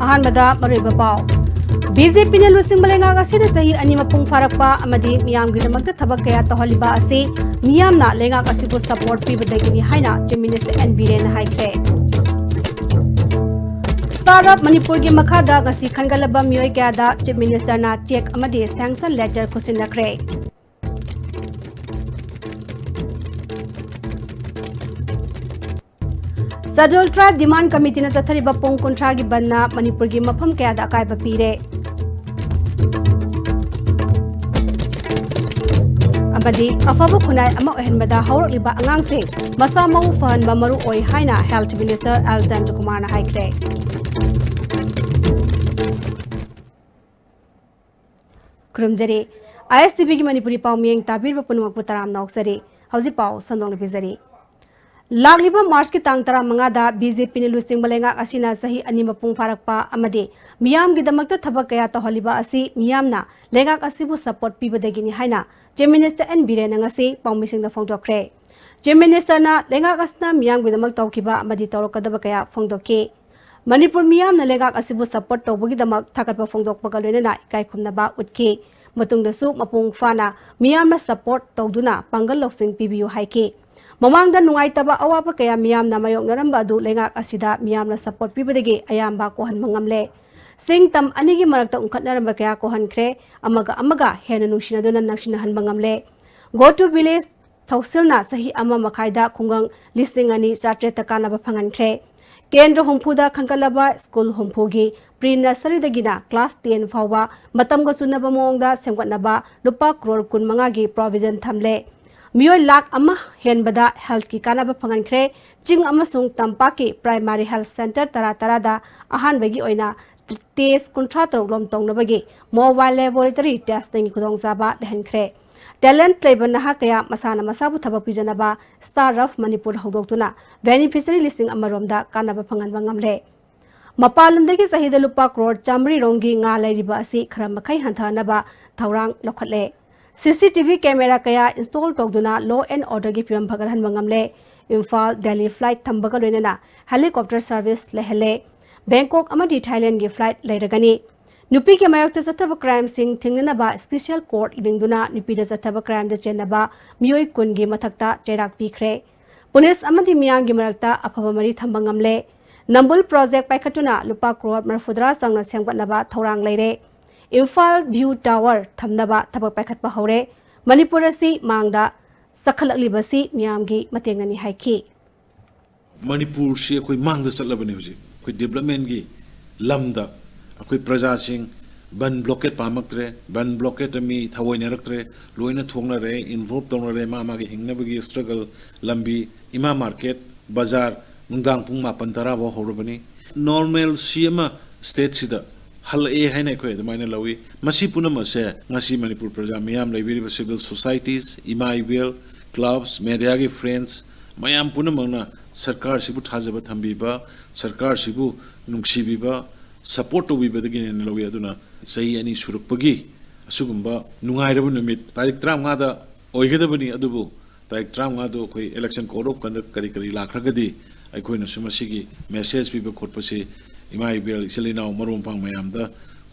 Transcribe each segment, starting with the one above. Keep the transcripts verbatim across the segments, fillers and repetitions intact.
ꯑꯍꯥꯟꯕꯗ ꯃꯔꯨꯑꯣꯏꯕ ꯄꯥꯎ꯫ ꯕꯤ ꯖꯦ ꯄꯤꯅ ꯂꯨꯆꯤꯡꯕ ꯂꯩꯉꯥꯛ ꯑꯁꯤꯅ ꯆꯍꯤ ꯑꯅꯤ ꯃꯄꯨꯡ ꯐꯥꯔꯛꯄ ꯑꯃꯗꯤ ꯃꯤꯌꯥꯝꯒꯤꯗꯃꯛꯇ ꯊꯕꯛ ꯀꯌꯥ ꯇꯧꯍꯜꯂꯤꯕ ꯑꯁꯤ ꯃꯤꯌꯥꯝꯅ ꯂꯩꯉꯥꯛ ꯑꯁꯤꯕꯨ ꯁꯄꯣꯔꯠ ꯄꯤꯕꯗꯒꯤꯅꯤ ꯍꯥꯏꯅ ꯆꯤꯐ ꯃꯤꯅꯤꯁꯇꯔ ꯑꯦꯟ ꯕꯤꯔꯦꯟꯅ ꯍꯥꯏꯈ꯭ꯔꯦ꯫ ꯁ꯭ꯇꯥꯔꯠ ꯑꯞ ꯃꯅꯤꯄꯨꯔꯒꯤ ꯃꯈꯥꯗ ꯉꯁꯤ ꯈꯟꯒꯠꯂꯕ ꯃꯤꯑꯣꯏ ꯀꯌꯥꯗ ꯆꯤꯐ ꯃꯤꯅꯤꯁꯇꯔꯅ ꯆꯦꯛ ꯑꯃꯗꯤ ꯁꯦꯡꯁꯟ ꯂꯦꯇꯔ ꯈꯨꯠꯁꯤꯟꯅꯈ꯭ꯔꯦ꯫ ꯁꯦꯗ꯭ꯌꯨꯜ ꯇ꯭ꯔꯥꯏꯕ ꯗꯤꯃꯥꯟ ꯀꯃꯤꯇꯤꯅ ꯆꯠꯊꯔꯤꯕ ꯄꯨꯡ ꯀꯨꯟꯊ꯭ꯔꯥꯒꯤ ꯕꯟꯅ ꯃꯅꯤꯄꯨꯔꯒꯤ ꯃꯐꯝ ꯀꯌꯥꯗ ꯑꯀꯥꯏꯕ ꯄꯤꯔꯦ꯫ ꯑꯃꯗꯤ ꯑꯐꯕ ꯈꯨꯟꯅꯥꯏ ꯑꯃ ꯑꯣꯏꯍꯟꯕꯗ ꯍꯧꯔꯛꯂꯤꯕ ꯑꯉꯥꯡꯁꯤꯡ ꯃꯁꯥ ꯃꯎ ꯐꯍꯟꯕ ꯃꯔꯨ ꯑꯣꯏ ꯍꯥꯏꯅ ꯍꯦꯜꯊ ꯃꯤꯅꯤꯁꯇꯔ ꯑꯦꯜ ꯖꯌꯟꯇꯀꯨꯃꯥꯔꯅ ꯍꯥꯏꯈ꯭ꯔꯦ꯫ ꯈꯨꯔꯨꯝꯖꯔꯤ꯫ ꯑꯥꯏ ꯑꯦꯁ ꯇꯤ ꯚꯤꯒꯤ ꯃꯅꯤꯄꯨꯔꯤ ꯄꯥꯎ ꯃꯤꯌꯦꯡ ꯇꯥꯕꯤꯔꯤꯕ ꯄꯨꯝꯅꯃꯛꯄꯨ ꯇꯔꯥꯝꯅ ꯑꯣꯛꯆꯔꯤ꯫ ꯍꯧꯖꯤꯛ ꯄꯥꯎ ꯁꯟꯗꯣꯛꯅ ꯄꯤꯖꯔꯤ꯫ ꯂꯥꯛꯂꯤꯕ ꯃꯥꯔꯆꯀꯤ ꯇꯥꯡ ꯇꯔꯥꯃꯉꯥꯗ ꯕꯤ ꯖꯦ ꯄꯤꯅ ꯂꯨꯆꯤꯡꯕ ꯂꯩꯉꯥꯛ ꯑꯁꯤꯅ ꯆꯍꯤ ꯑꯅꯤ ꯃꯄꯨꯡ ꯐꯥꯔꯛꯄ ꯑꯃꯗꯤ ꯃꯤꯌꯥꯝꯒꯤꯗꯃꯛꯇ ꯊꯕꯛ ꯀꯌꯥ ꯇꯧꯍꯜꯂꯤꯕ ꯑꯁꯤ ꯃꯤꯌꯥꯝꯅ ꯂꯩꯉꯥꯛ ꯑꯁꯤꯕꯨ ꯁꯄꯣꯔꯠ ꯄꯤꯕꯗꯒꯤꯅꯤ ꯍꯥꯏꯅ ꯆꯤꯐ ꯃꯤꯅꯤꯁꯇꯔ ꯑꯦꯟ ꯕꯤꯔꯦꯟꯅ ꯉꯁꯤ ꯄꯥꯎꯃꯤꯁꯤꯡꯗ ꯐꯣꯡꯗꯣꯛꯈ꯭ꯔꯦ꯫ ꯆꯤꯐ ꯃꯤꯅꯤꯁꯇꯔꯅ ꯂꯩꯉꯥꯛ ꯑꯁꯤꯅ ꯃꯤꯌꯥꯝꯒꯤꯗꯃꯛ ꯇꯧꯈꯤꯕ ꯑꯃꯗꯤ ꯇꯧꯔꯛꯀꯗꯕ ꯀꯌꯥ ꯐꯣꯡꯗꯣꯛꯈꯤ꯫ ꯃꯅꯤꯄꯨꯔ ꯃꯤꯌꯥꯝꯅ ꯂꯩꯉꯥꯛ ꯑꯁꯤꯕꯨ ꯁꯄꯣꯔꯠ ꯇꯧꯕꯒꯤꯗꯃꯛ ꯊꯥꯒꯠꯄ ꯐꯣꯡꯗꯣꯛꯄꯒ ꯂꯣꯏꯅꯅ ꯏꯀꯥꯏ ꯈꯨꯝꯅꯕ ꯎꯠꯈꯤ꯫ ꯃꯇꯨꯡꯗꯁꯨ ꯃꯄꯨꯡ ꯐꯥꯅ ꯃꯤꯌꯥꯝꯅ ꯁꯄꯣꯔꯠ ꯇꯧꯗꯨꯅ ꯄꯥꯡꯒꯜ ꯂꯧꯁꯤꯡ ꯄꯤꯕꯤꯌꯨ ꯍꯥꯏꯈꯤ꯫ ꯃꯃꯥꯡꯗ ꯅꯨꯡꯉꯥꯏꯇꯕ ꯑꯋꯥꯕ ꯀꯌꯥ ꯃꯤꯌꯥꯝꯅ ꯃꯥꯌꯣꯛꯅꯔꯝꯕ ꯑꯗꯨ ꯂꯩꯉꯥꯛ ꯑꯁꯤꯗ ꯃꯤꯌꯥꯝꯅ ꯁꯄꯣꯔꯠ ꯄꯤꯕꯗꯒꯤ ꯑꯌꯥꯝꯕ ꯀꯣꯛꯍꯟꯕ ꯉꯝꯂꯦ꯫ ꯆꯤꯡ ꯇꯝ ꯑꯅꯤꯒꯤ ꯃꯔꯛꯇ ꯎꯪꯈꯠꯅꯔꯝꯕ ꯀꯌꯥ ꯀꯣꯛꯍꯟꯈ꯭ꯔꯦ꯫ ꯑꯃꯒ ꯑꯃꯒ ꯍꯦꯟꯅ ꯅꯨꯡꯁꯤꯅꯗꯨꯅ ꯅꯛꯁꯤꯟꯅꯍꯟꯕ ꯉꯝꯂꯦ꯫ Go to village ꯊꯧꯁꯤꯜꯅ ꯆꯍꯤ ꯑꯃ ꯃꯈꯥꯏꯗ ꯈꯨꯡꯒꯪ ꯂꯤꯁꯤꯡ ꯑꯅꯤ ꯆꯥꯇ꯭ꯔꯦꯠꯇ ꯀꯥꯟꯅꯕ ꯐꯪꯍꯟꯈ꯭ꯔꯦ꯫ ꯀꯦꯟꯗ꯭ꯔ ꯍꯨꯝꯐꯨꯗ ꯈꯟꯒꯠꯂꯕ ꯁ꯭ꯀꯨꯜ ꯍꯨꯝꯐꯨꯒꯤ ꯄ꯭ꯔꯤ ꯅꯔꯁꯔꯤꯗꯒꯤꯅ ꯀ꯭ꯂꯥꯁ ꯇꯦꯟ ꯐꯥꯎꯕ ꯃꯇꯝꯒ ꯆꯨꯅꯕ ꯃꯑꯣꯡꯗ ꯁꯦꯝꯒꯠꯅꯕ ꯂꯨꯄꯥ ꯀ꯭ꯔꯣꯔ ꯀꯨꯟꯃꯉꯥꯒꯤ ꯄ꯭ꯔꯣꯚꯤꯖꯟ ꯊꯝꯂꯦ꯫ ꯃꯤꯑꯣꯏ ꯂꯥꯈ ꯑꯃ ꯍꯦꯟꯕꯗ ꯍꯦꯜꯊꯀꯤ ꯀꯥꯟꯅꯕ ꯐꯪꯍꯟꯈ꯭ꯔꯦ꯫ ꯆꯤꯡ ꯑꯃꯁꯨꯡ ꯇꯝꯄꯥꯛꯀꯤ ꯄ꯭ꯔꯥꯏꯃꯥꯔꯤ ꯍꯦꯜꯊ ꯁꯦꯟꯇꯔ ꯇꯔꯥ ꯇꯔꯥꯗ ꯑꯍꯥꯟꯕꯒꯤ ꯑꯣꯏꯅ ꯇꯦꯁ ꯀꯨꯟꯊ꯭ꯔꯥ ꯇꯔꯨꯛ ꯂꯣꯝ ꯇꯧꯅꯕꯒꯤ ꯃꯣꯕꯥꯏꯜ ꯂꯦꯕꯣꯔꯦꯇꯔꯤ ꯇꯦꯁꯇꯤꯡꯒꯤ ꯈꯨꯗꯣꯡꯆꯥꯕ ꯂꯩꯍꯟꯈ꯭ꯔꯦ꯫ ꯇꯦꯂꯦꯟꯠ ꯂꯩꯕ ꯅꯍꯥ ꯀꯌꯥ ꯃꯁꯥꯅ ꯃꯁꯥꯕꯨ ꯊꯕꯛ ꯄꯤꯖꯅꯕ Star of Manipur ꯍꯧꯗꯣꯛꯇꯨꯅ ꯕꯦꯅꯤꯐꯤꯁꯔꯤ ꯂꯤꯁꯤꯡ ꯑꯃ ꯔꯣꯝꯗ ꯀꯥꯟꯅꯕ ꯐꯪꯍꯟꯕ ꯉꯝꯂꯦ꯫ ꯃꯄꯥꯟ ꯂꯝꯗꯒꯤ ꯆꯍꯤꯗ ꯂꯨꯄꯥ ꯀ꯭ꯔꯣꯔ ꯆꯥꯃꯔꯤ ꯔꯣꯝꯒꯤ ꯉꯥ ꯂꯩꯔꯤꯕ ꯑꯁꯤ ꯈꯔ ꯃꯈꯩ ꯍꯟꯊꯍꯟꯅꯕ ꯊꯧꯔꯥꯡ ꯂꯧꯈꯠꯂꯦ꯫ ꯁꯤ ꯁꯤ ꯇꯤ ꯚꯤ ꯀꯦꯃꯦꯔꯥ ꯀꯌꯥ ꯏꯟꯁꯇꯣꯜ ꯇꯧꯗꯨꯅ law and order ꯒꯤ ꯐꯤꯕꯝ ꯐꯒꯠꯍꯟꯕ ꯉꯝꯂꯦ꯫ ꯏꯝꯐꯥꯜ ꯗꯦꯜꯂꯤ ꯐ꯭ꯂꯥꯏꯠ ꯊꯝꯕꯒ ꯂꯣꯏꯅꯅ ꯍꯦꯂꯤꯀꯣꯞꯇꯔ ꯁꯔꯚꯤꯁ ꯂꯩꯍꯜꯂꯦ꯫ ꯕꯦꯡꯀꯣꯛ ꯑꯃꯗꯤ ꯊꯥꯏꯂꯦꯟꯒꯤ ꯐ꯭ꯂꯥꯏꯠ ꯂꯩꯔꯒꯅꯤ꯫ ꯅꯨꯄꯤꯒꯤ ꯃꯥꯌꯣꯛꯇ ꯆꯠꯊꯕ ꯀ꯭ꯔꯥꯏꯝꯁꯤꯡ ꯊꯤꯡꯅꯅꯕ ꯁ꯭ꯄꯦꯁꯤꯌꯦꯜ ꯀꯣꯔꯠ ꯂꯤꯡꯗꯨꯅ ꯅꯨꯄꯤꯗ ꯆꯠꯊꯕ ꯀ꯭ꯔꯥꯏꯝꯗ ꯆꯦꯟꯅꯕ ꯃꯤꯑꯣꯏ ꯀꯨꯟꯒꯤ ꯃꯊꯛꯇ ꯆꯩꯔꯥꯛ ꯄꯤꯈ꯭ꯔꯦ꯫ ꯄꯨꯂꯤꯁ ꯑꯃꯗꯤ ꯃꯤꯌꯥꯝꯒꯤ ꯃꯔꯛꯇ ꯑꯐꯕ ꯃꯔꯤ ꯊꯝꯕ ꯉꯝꯂꯦ꯫ ꯅꯝꯕꯨꯜ ꯄ꯭ꯔꯣꯖꯦꯛ ꯄꯥꯏꯈꯠꯇꯨꯅ ꯂꯨꯄꯥ ꯀ꯭ꯔꯣꯔ ꯃꯔꯤꯐꯨꯇꯔꯥ ꯆꯪꯅ ꯁꯦꯝꯒꯠꯅꯕ ꯊꯧꯔꯥꯡ ꯂꯩꯔꯦ꯫ ꯏꯝꯐꯥꯜ ꯚ꯭ꯌꯨ ꯇꯥꯋꯔ ꯊꯝꯅꯕ ꯊꯕꯛ ꯄꯥꯏꯈꯠꯄ ꯍꯧꯔꯦ꯫ ꯃꯅꯤꯄꯨꯔ ꯑꯁꯤ ꯃꯥꯡꯗ ꯆꯈꯠꯂꯛꯂꯤꯕꯁꯤ ꯃꯤꯌꯥꯝꯒꯤ ꯃꯇꯦꯡꯅꯅꯤ ꯍꯥꯏꯈꯤ꯫ ꯃꯅꯤꯄꯨꯔꯁꯤ ꯑꯩꯈꯣꯏ ꯃꯥꯡꯗ ꯆꯠꯂꯕꯅꯤ ꯍꯧꯖꯤꯛ꯫ ꯑꯩꯈꯣꯏ ꯗꯤꯕ꯭ꯂꯞꯃꯦꯟꯒꯤ ꯂꯝꯗ ꯑꯩꯈꯣꯏ ꯄ꯭ꯔꯖꯥꯁꯤꯡ ꯕꯟ ꯕ꯭ꯂꯣꯀꯦꯠ ꯄꯥꯝꯃꯛꯇ꯭ꯔꯦ, ꯕꯟ ꯕ꯭ꯂꯣꯀꯦꯠꯇ ꯃꯤ ꯊꯑꯣꯏꯅꯔꯛꯇ꯭ꯔꯦ, ꯂꯣꯏꯅ ꯊꯣꯛꯅꯔꯦ, ꯏꯟꯚꯣꯜꯕ ꯇꯧꯅꯔꯦ, ꯃꯥ ꯃꯥꯒꯤ ꯍꯤꯡꯅꯕꯒꯤ ꯁ꯭ꯇ꯭ꯔꯒꯜ ꯂꯝꯕꯤ, ꯏꯃꯥ ꯃꯥꯔꯀꯦꯠ, ꯕꯖꯥꯔ, ꯅꯨꯡꯗꯥꯡ ꯄꯨꯡ ꯃꯥꯄꯟ ꯇꯔꯥ ꯐꯥꯎ ꯍꯧꯔꯕꯅꯤ꯫ ꯅꯣꯔꯃꯦꯜꯁꯤ ꯑꯃ ꯁ꯭ꯇꯦꯠꯁꯤꯗ ꯍꯜꯂꯛꯑꯦ ꯍꯥꯏꯅ ꯑꯩꯈꯣꯏ ꯑꯗꯨꯃꯥꯏꯅ ꯂꯧꯏ꯫ ꯃꯁꯤ ꯄꯨꯝꯅꯃꯛꯁꯦ ꯉꯁꯤ ꯃꯅꯤꯄꯨꯔ ꯄ꯭ꯔꯖꯥ ꯃꯤꯌꯥꯝ ꯂꯩꯕꯤꯔꯤꯕ civil societies, ꯏꯃꯥ ꯏꯕꯦꯜ, clubs, mediaꯒꯤ friends ꯃꯌꯥꯝ ꯄꯨꯝꯅꯃꯛꯅ ꯁꯔꯀꯥꯔꯁꯤꯕꯨ ꯊꯥꯖꯕ ꯊꯝꯕꯤꯕ, ꯁꯔꯀꯥꯔꯁꯤꯕꯨ ꯅꯨꯡꯁꯤꯕꯤꯕ, support ꯇꯧꯕꯤꯕꯗꯒꯤꯅꯦꯅ ꯂꯧꯏ꯫ ꯑꯗꯨꯅ ꯆꯍꯤ ꯑꯅꯤ ꯁꯨꯔꯛꯄꯒꯤ ꯑꯁꯤꯒꯨꯝꯕ ꯅꯨꯡꯉꯥꯏꯔꯕ ꯅꯨꯃꯤꯠ, ꯇꯥꯔꯤꯛ ꯇꯔꯥꯃꯉꯥꯗ ꯑꯣꯏꯒꯗꯕꯅꯤ, ꯑꯗꯨꯕꯨ ꯇꯥꯔꯤꯛ ꯇꯔꯥꯃꯉꯥꯗꯨ ꯑꯩꯈꯣꯏ election code of conduct ꯀꯔꯤ ꯀꯔꯤ ꯂꯥꯛꯈ꯭ꯔꯒꯗꯤ ꯑꯩꯈꯣꯏꯅꯁꯨ ꯃꯁꯤꯒꯤ message ꯄꯤꯕ ꯈꯣꯠꯄꯁꯤ ꯏꯃꯥ ꯏꯕꯦꯜ, ꯏꯆꯤꯜ ꯏꯅꯥꯎ, ꯃꯔꯨꯞ ꯃꯄꯥꯡ ꯃꯌꯥꯝꯗ